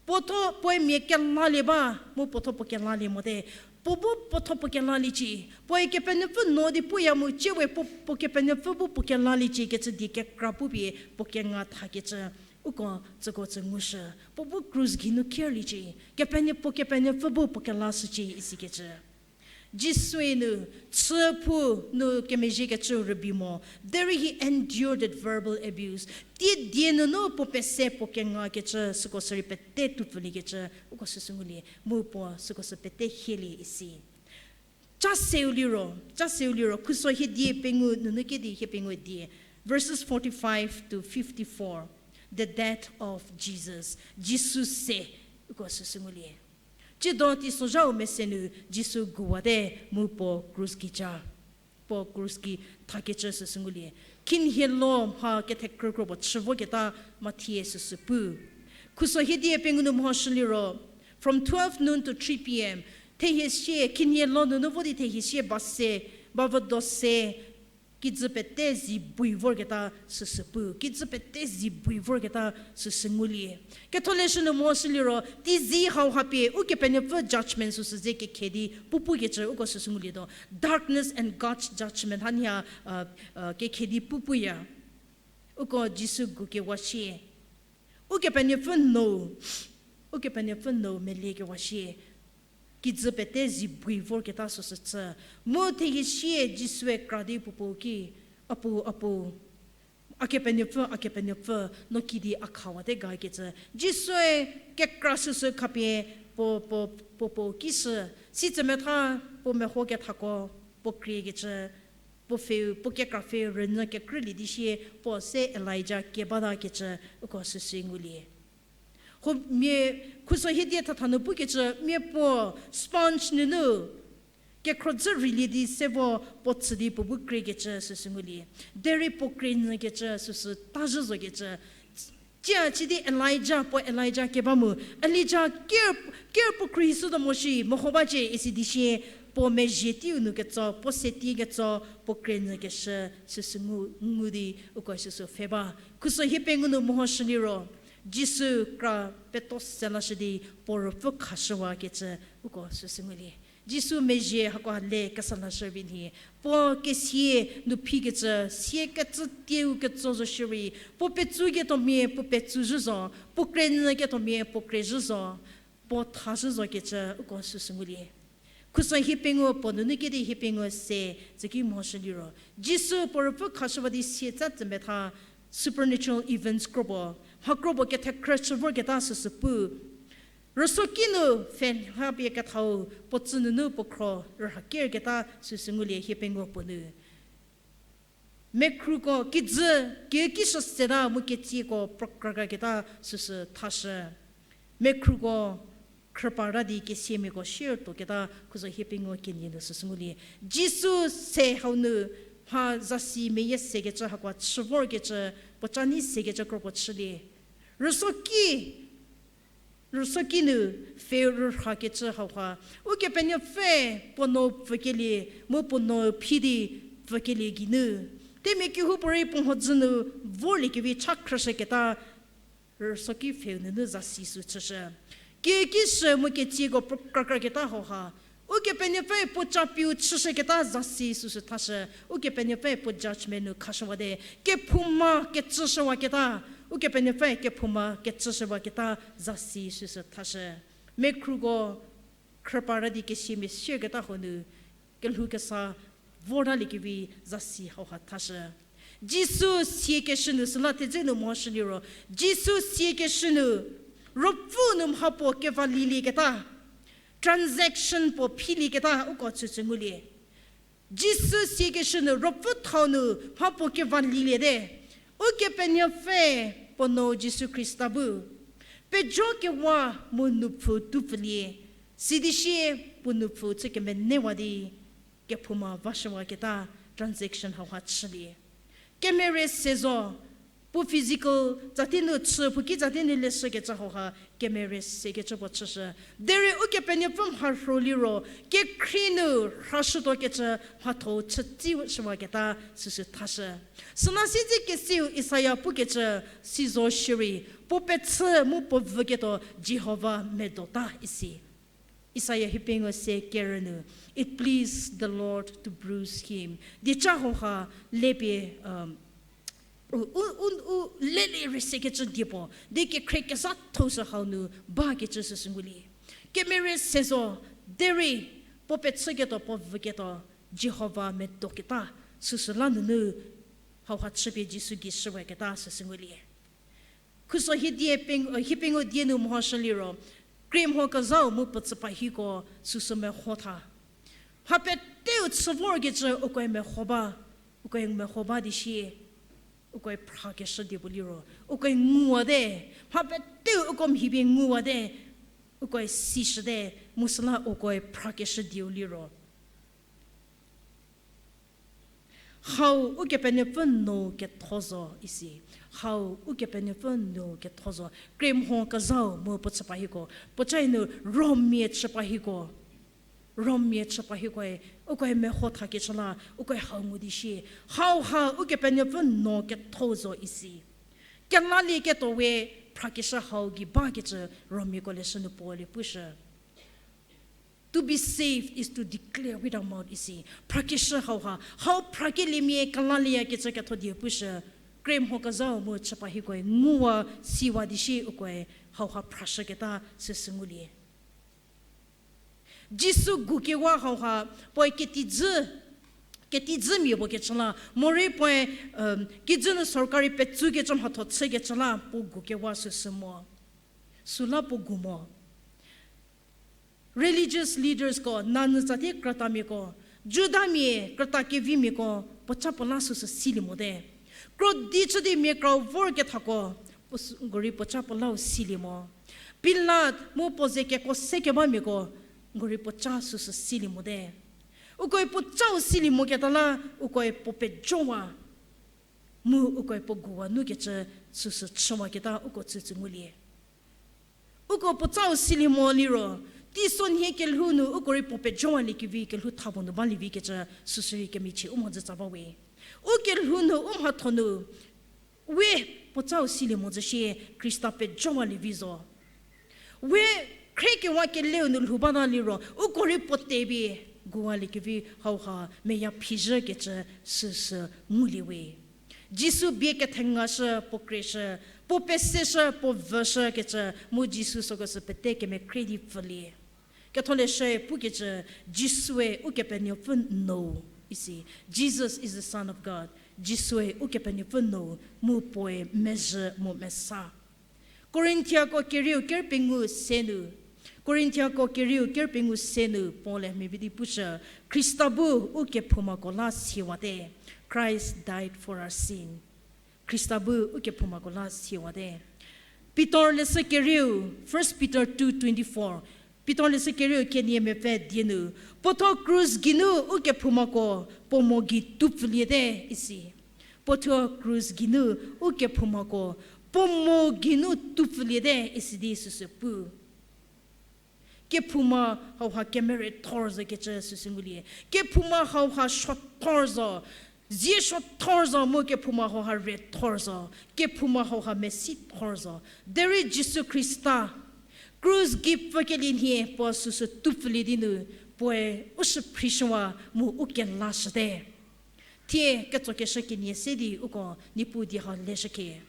Puo tho, puoe mia kelalie ba, mu puo tho puo kelalie mote. Puo bu puo tho puo kelaliecie. Puoe Kepenuopfü no di puya mu, tsie we puo, puo Kepenuopfü bu puo kelaliecie kecü die kekra pupie, puo kenga thakecü. Uko tsüko tsü ngushü, puo bu krus geinu kierliecie, Kepenuo-, puo Kepenuopfü bu puo kelashücie isikecü. Jisue nu, chü phu nu kemezhiekecü rübei mo, derei he endured that verbal abuse. Tie die nunu puo pese puo kengakecü, süko sürei pete tupfüliekecü, uko süsü ngulie, mu puo süko sü pete hielie isi. Ca seu liro, ca seu liro, khuso hiedie pengou nunu kedi hie pengou die, verses forty-five to fifty-four, the death of Jesus, Jisu se, uko süsü ngulie. Tsiedo teisozhau mese nu Jisu guwate mu puo krus gei ca, puo krus gei thakecü süsü ngulie. Khinhie lo mha kethekrü kro puo chü voketa Mathie süsü pu. Khuso hiedie pengou nu mhoshü liro, from twelve noon to three p m, thehie sie, khinhie lo nunu vo di thehie sie ba se, ba vü do se, kijü pete zi bui vorketa süsü pu, kijü pete zi bui vorketa süsü ngulie. Ketholeshü nu mhoshü liro, teizi hauha pie Ukepenuopfü judgment süsü ze kekhe di pu pukecü uko süsü ngulietuo. Darkness and God's judgment, hanie, uh, uh, kekhe di pu puya. Uko Jisu gu kewa sie. Ukepenuopfü nou, Ukepenuopfü nou melie kewa sie. Kijü pete zi bui vorketa süsü chü. Mu thehie sie Jisue kra di puo puo ki, Apuo, Apuo, A Kepenuopfü, A Kepenuopfü, no kidi a khawate ga kecü. Jisue kekra süsü khapie puo, puo, puo puo ki shü. Sitse metha puo meho kethako, puo kriekecü, puo pfheu, puo kekra pfheu rünyü kekrülie di sie, puo se Elija kebata kecü, uko süsü ngulie. Ho mia, khuso hiedie thatha nu pukecü, mia puo sponge nunu kekhrodzü rülie di se vo puo chü di puo bu kriekecü süsü ngulie. Derei puo krie nyükecü süsü ta zhü zokecü. Cia chidi Elija, puo Elija keba mu, Elija ker, ker puo krie shütuo mo shi, meho bacie isi di sie, puo mezhie teiu nu ketso, puo se tei ketso, puo krie nyükeshü süsü ngu, ngu di uko süsü pfhe ba. Khuso hiepengou nu mehoshü liro, Jisu kra peto se lashü di puo ruopfü khashüwakecü uko süsü ngulie. Jisu mezhie hako le kesa lashü vi nhie, puo kesie nu phikecü, sie kecü teiu ketso zo shierei, puo petsu ketuomia puo petsu zhü zo, puo krie nyü ketuomia puo krie zhü zo, puo tha zhü zokecü uko süsü ngulie. Khuso hiepengou puo nunu kedi hiepengou se tsüki mehoshü liro, Jisu puo ruopfü khashüwa di sietsa tsümetha supernatural events kropuo, mha kropuo kethekhrü chü vorketa süsü pu. Rüsoki nu pfhe lha pie kethau puo tsü nunu puo khro rüha kerketa süsü ngulie hiepengou puo nu. Mekhruko kijü, kikishü seta mu ketsieko prokrakrketa süsü thashü. Mekhruko khrüpara di kesiamiako shiertuoketa khuso hiepengou kenie nu süsü ngulie. Jisu se hau nu mha zasi meyie sekecü hakoa chü vorkecü, puo ca nei sekecü kropuo chülie. Rüsoki, rüsoki nu pfhe rührhakecü hauha, Ukepenuopfü puo nou pfükelie, mu puo nou phi di pfükelie geinu, themia kehoupuorei puo mhodzü nu vorliekevi cha khrüshüketa, rüsoki pfheu nunu zasi sü chüshü. Kikishü mu ketsieko prokrakrketa hauha, Ukepenuopfü puo capiu chüshüketa zasi süsü thashü. Ukepenuopfü puo judgment nu khashüwate. Kephouma kecüshüwaketa. Ukepenuopfü kephouma kecüshüwaketa zasi süsü thashü. Mekhruko khrüpara di kesiamia sieketa huo nu kelhou kesa vortaliekevi zasi hauha thashü. Jisu siekeshü nu süla thedze nu mhoshü liro, Jisu siekeshü nu, ruopfü nu mha puo keva lielieketa, transaction puo philieketa uko chüchü ngulie. Jisu siekeshü nu ruopfü thau nu mha puo keva lieliete. Ukepenuopfü puo nuo Jisu Khrista bu pejokewa mu nupfu tupfülie. Sidi sie puo nupfu chü kemenewa di kephouma vashüwaketa transaction hauha chülie. Kemere se zo, puo physical tsati nu chü, puo ki tsati nu leshükecü hauha kemere sekecü puo chüshü. Derei Ukepenuopfü mharhü liro, kekhrie nu rhashütuokecü mhatho chütsi shüwaketa süsü thashü. Süna siedze kesiu Isaia pukecü si zo shierei, puo pechü mu puo vüketuo Jihova medota isi. Isaia hiepengou se kerü nu, It pleased the Lord to bruise him. Dieca hauha lepie, u, u, u, u lele rei sekecü diepuo, di kekhrie kezhatho sü hau nu bakecü süsü ngulie. Kemere se zo, derei puo pechüketuo puo vüketuo Jihova medoketa süsü la nunu hauha chüpie Jisu gei shüwaketa süsü ngulie. Khuso hiedie peng-, hiepengou die nu mhoshü liro, krie mho kezhau mu puo tsüpa hieko süsü meho tha. Mha peteu chü vorkecü ukoe meho ba, ukoe meho ba di sie, ukoe phrakeshü diepuo liro, ukoe nguwate, mha peteu uko mhipie nguwate, ukoe sishüte, mu süla ukoe phrakeshü dieu liro. Hau Ukepenuopfü nuo ketho zo isi. Hau Ukepenuopfü nuo ketho zo. Krie mho kezhau mu puo chüpa hieko, puocae nu Rommia chüpa hieko, Rommia chüpa hiekoe, ukoe meho thakecü la, ukoe hau ngu di sie, hauha Ukepenuopfü nuo ketho zo isi. Kelalieketuo we phrakeshü hau gei bakecü Rommiako leshü nu Paul-e pushü. To be saved is to declare with our mouth isi. Phrakeshü hauha, hau phrakeliemia kelalieyakecü ketho die pushü. Krie mho kezhau mu chüpa hiekoe nguwa siwa di sie ukoe hauha phrashüketa süsü ngulie. Jisu gukewa hauha, puoe ketijü, ketijümia puo kecü la, morei puoe, kijü nu sorkari petsukecü mhatho chükecü la puo gukewa süsü mo. Süla puo gu mo. Religious leadersko, nanyü tsatie krütamiako, Judamia krüta kevimiako, puoca puo la süsü silie mote. Krodi chü di mia krau vorkethako, puo sü-, gori puoca puo lau silie mo. Pilat mu puo ze keko sekebamiako, gori puoca süsü silie mote. Ukoe puocau silie moketa la, ukoe puo pejowa, mu ukoe puo guwa nukecü süsü chüwaketa uko tsütsü ngulie. Uko puocau silie mo liro, teisonhie kelhou nu uko rei puo pejowalie kevi kelhou tha puo nu balie vikecü süsü rei kemichie u mhodzü tsa ba we. U kelhou nu u mhatho nu, we puocau silie mo zü sie Khrista pejowalie vi zo. We khriekewa keleu nu lhou bata liro, uko rei puo tepie guwalie kevi hauha meya phizhükecü süsü ngulie we. Jisu bie kethengashü, puo krieshü, puo peseshü, puo vüshükecü, mu Jisu süko sü pete kemekhrie di pfülie. Ketholeshüe pukecü, Jisue Ukepenuopfü nuo isi. Jesus is the Son of God. Jisue Ukepenuopfü nuo, mu puoe mezhü mu mesa. Korinthiako kerieu ker pengou se nu, Korinthiako kerieu ker pengou se nu Paul-e mia vi di pushü, Khrista bu ukephoumako la siewate. Christ died for our sin. Khrista bu ukephoumako la siewate. Pitor leshü kerieu, First Peter two twenty-four. Pitor leshü kerieu kenie mepfü die nu, puothuo krus geinu ukephoumako puo mo gei tupfüliete isi. Puothuo krus geinu ukephoumako puo mo geinu tupfüliete isi di süsü pu. Kephouma hauha kemere thor zo kecü süsü ngulie. Kephouma hauha suothor zo, zie suothor zo mu kephouma hauha re thor zo, kephouma hauha mesi thor zo. Derei Jisu Khrista krus gei pfükelie nhie puo süsü tupfülie di nu, Puoe u shüphrishüwa mu u kelashüte. Thie ketsokeshü kenie se di uko Niepuu die hau leshükhie.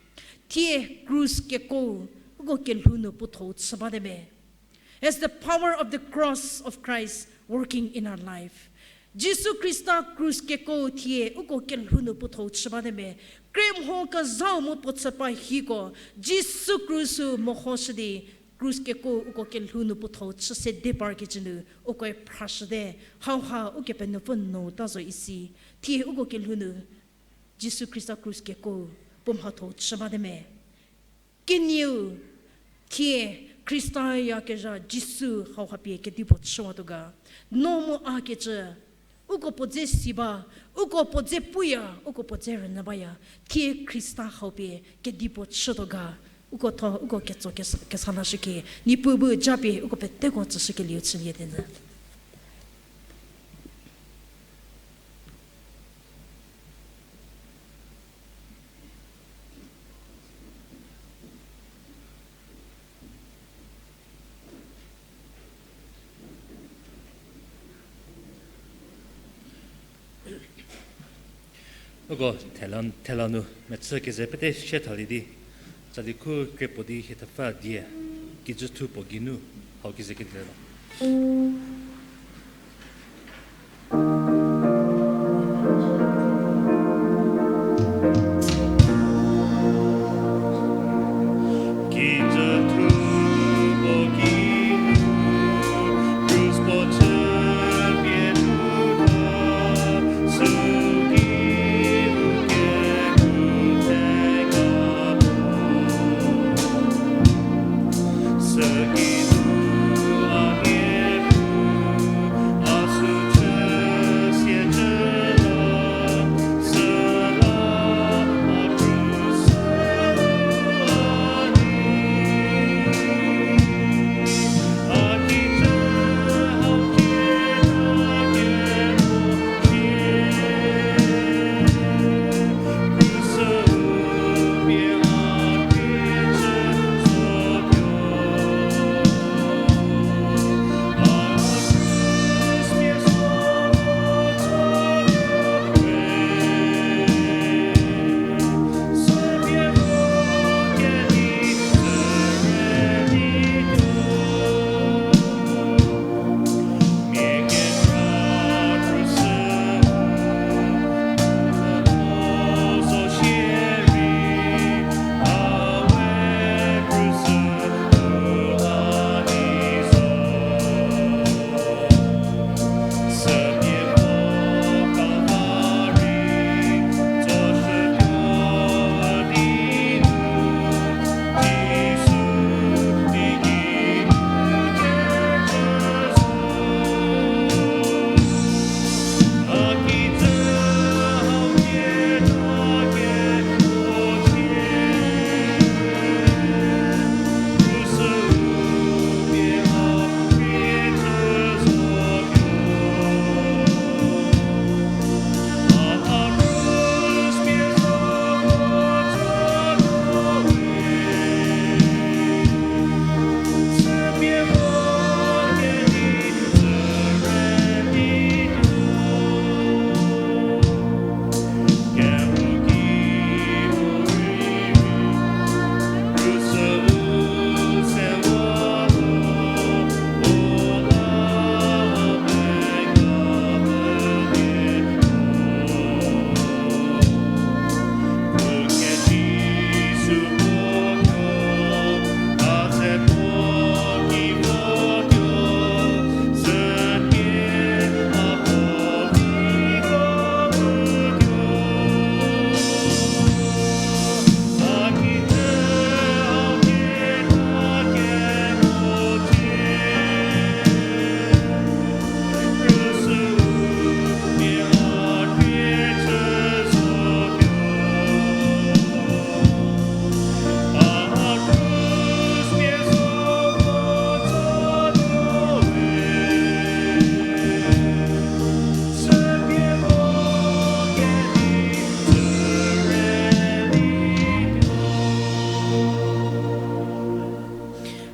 Thie krus kekuou uko kelhou nu puothou chü bate me. As the power of the cross of Christ working in our life. Jisu Khrista krus kekuou thie uko kelhou nu puothou chü bate me. Krie mho kezhau mu puo chü pa hiko, Jisu krus-u mehoshü di, krus kekuou uko kelhou nu puothou chü se de parkecü nu, ukoe phrashüte, hauha Ukepenuopfü nou ta zo isi, thie uko kelhou nu, Jisu Khrista krus kekuou puo mhatho chü bate me. Kenieu, thie Khrista yakezha Jisu hauha pie kedipuo chüwatuo ga. No mu a kecü, uko puo dze si ba, uko puo dze puya, uko puo dze rünyü baya, thie Khrista hau pie kedipuo chütuo ga. Uko tho, uko ketso kesa, kesa lashükhie, Niepuu bu japie uko peteko tsüshükelieu chülie di nyü. Uko thela, thela nu mechü keze pete sie thalie di, tsali khu krie puo di hie thepfü die, kijüthu puo geinu, hau keze kedi le lo.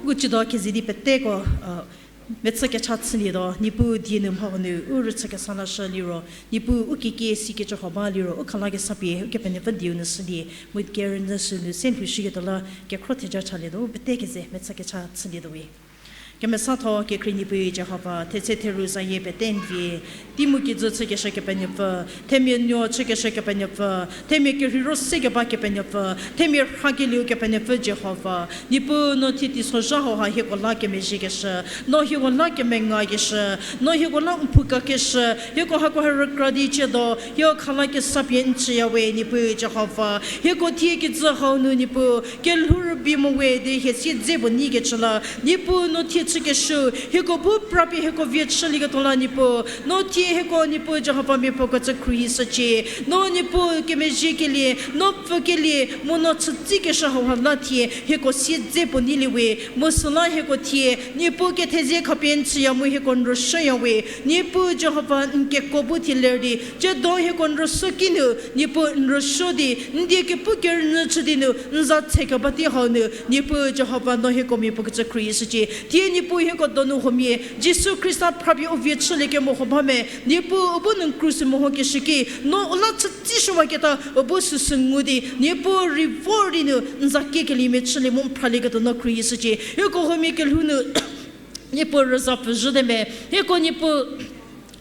Ngu chüdo kezei di peteko, uh, Mechü kecha chülietuo, Niepuu die nu mha huo nu u rüchü kesa lashü liro, Niepuu u kiekie sikecü huo ba liro, u khalakesa pie Ukepenuopfü dieu nu shülie, mu kerünyü sünu se lhoushüketuo la kekhro theja chalietuo, u pete keze mechü kecha chülietuo we. Kemesatho kekhrie Niepuu Jihova, thetse theru zayie pete n vie, tei mu kijü chükeshü Kepenuopfü, themia nuo chükeshü Kepenuopfü, themia kerheiro se keba Kepenuopfü, themia rhakelieu Kepenuopfü Jihova, Niepuu no thie teisozha hauha hieko la kemezhiekeshü, no hieko la kemengakeshü, no hieko la n phukakeshü, hieko hako ha rükra di ciedo, hieko khalakesa pie n tsüya we Niepuu Jihova, hieko thie kijü hau nu Niepuu, kelhou rübei mo we di hie siedze puo nyikecü la, Niepuu no thie chükeshü, hieko bu prapie hieko vie chülieketuo la Niepuu, no thie hieko Niepuu Jihova miapuo kecü khruohishücie, no Niepuu kemezhiekelie, no pfükelie, mu no chütsikeshü hauha la thie, hieko siedze puo nyilie we, mu süla hieko thie, Niepuu kethezie khapie n tsüya mu hieko n rüsuoya we, Niepuu Jihova n keko bu thie ler di, ciedo hieko n rüsuo kinu, Niepuu n rüsuo di, n die kepu kerünyü chü di nu, n za tse keba tei hau nu, Niepuu Jihova no hieko miapuo kecü khruohishücie. Thie Niepuu hieko donu huomia, Jisu Khrista phrapie u vie chülie kemo huo ba me, Niepuu u bu nu n krus mehokeshü ki, no u la chütsishüwaketa u bu süsü ngu di, Niepuu rei vor di nu, n za kiekeliemia chülie mu n phralieketuo no khruohishücie. Hieko huomia kelhou nu, Niepuu rüza pfüzhüte me, hieko Niepuu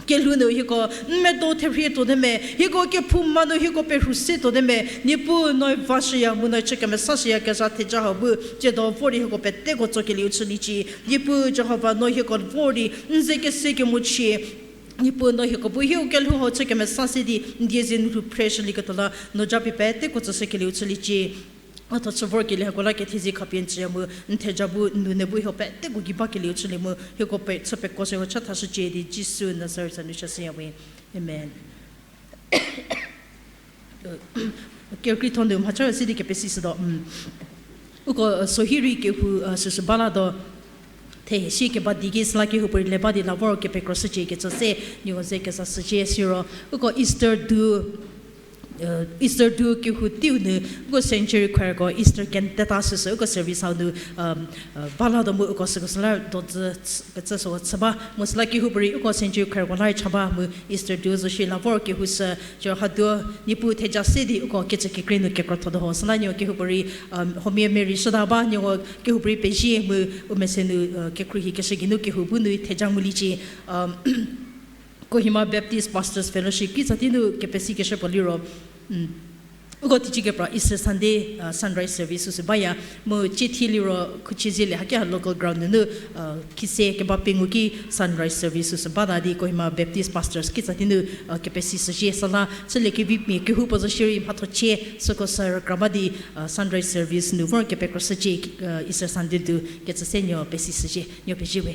kelhou nu hieko n medo therhie tuote me, hieko kephouma nu hieko perhu se tuote me, Niepuu no vashüya mu no chü kemesashüyakezha theja hau bu, ciedo vor di hieko peteko tsokelieu chüliecie, Niepuu Jihova no hieko vor di n ze kese kemochie, Niepuu no hieko bu hieko kelhou hau chü kemesa se di n die ze nu lhou phreshülieketuo la no japie peteko tsüshükelieu chüliecie. Atho chü vorkelie hieko la kethezie khapie n tsüya mu, n theja bu n nune bu hieko peteko gei bakelieu chülie mu, hieko pe chü peko se hieko cha thashücie di Jisu Nazaret za nu chashüya we. Amen. Kerükrietho nu mhacha se di kepesi shütuo. Uko sohi rei kehou süsü ba latuo. Thehie sie keba di ki süla kehoupuorei le ba di la vor kepekro shücie kecü se, nieko ze keza shücie siro. Uko Easter du Easter du kehou teiu nu, uko Sanctuary Choirko Easter cantata süsü uko service hau nu ba latuo mu uko süko süla dozü kecü süko chü ba mu süla kehoupuorei uko Sanctuary Choirko la rei cha ba mu Easter du zo shi la vor kehou sü, jo hadu Niepuu theja se di uko kecü kekrie nu kekrotho tuo ho süla nieko kehoupuorei huomia merei shüta ba, nieko kehoupuorei pezie mu u mese nu kekhruohi keshü geinu kehou bu nu theja nguliecie. Kohima Baptist Pastors Fellowship kitsa tei nu kepesikeshü puo liro, uko teicie kepra Easter Sunday sunrise service süsü baya, mu cie thie liro khuchie zielie haki ha local ground nunu khise keba pengou ki sunrise service süsü bata di Kohima Baptist Pastors kitsa tei nu kepesi shüzhie süla chülie kevimia kehoupuo zo shierei mhatho chie süko sü rükra ba di sunrise service nu vor kepekro shücie, Easter Sunday du kecü se nieko pesi shüzhie, nieko pezie we.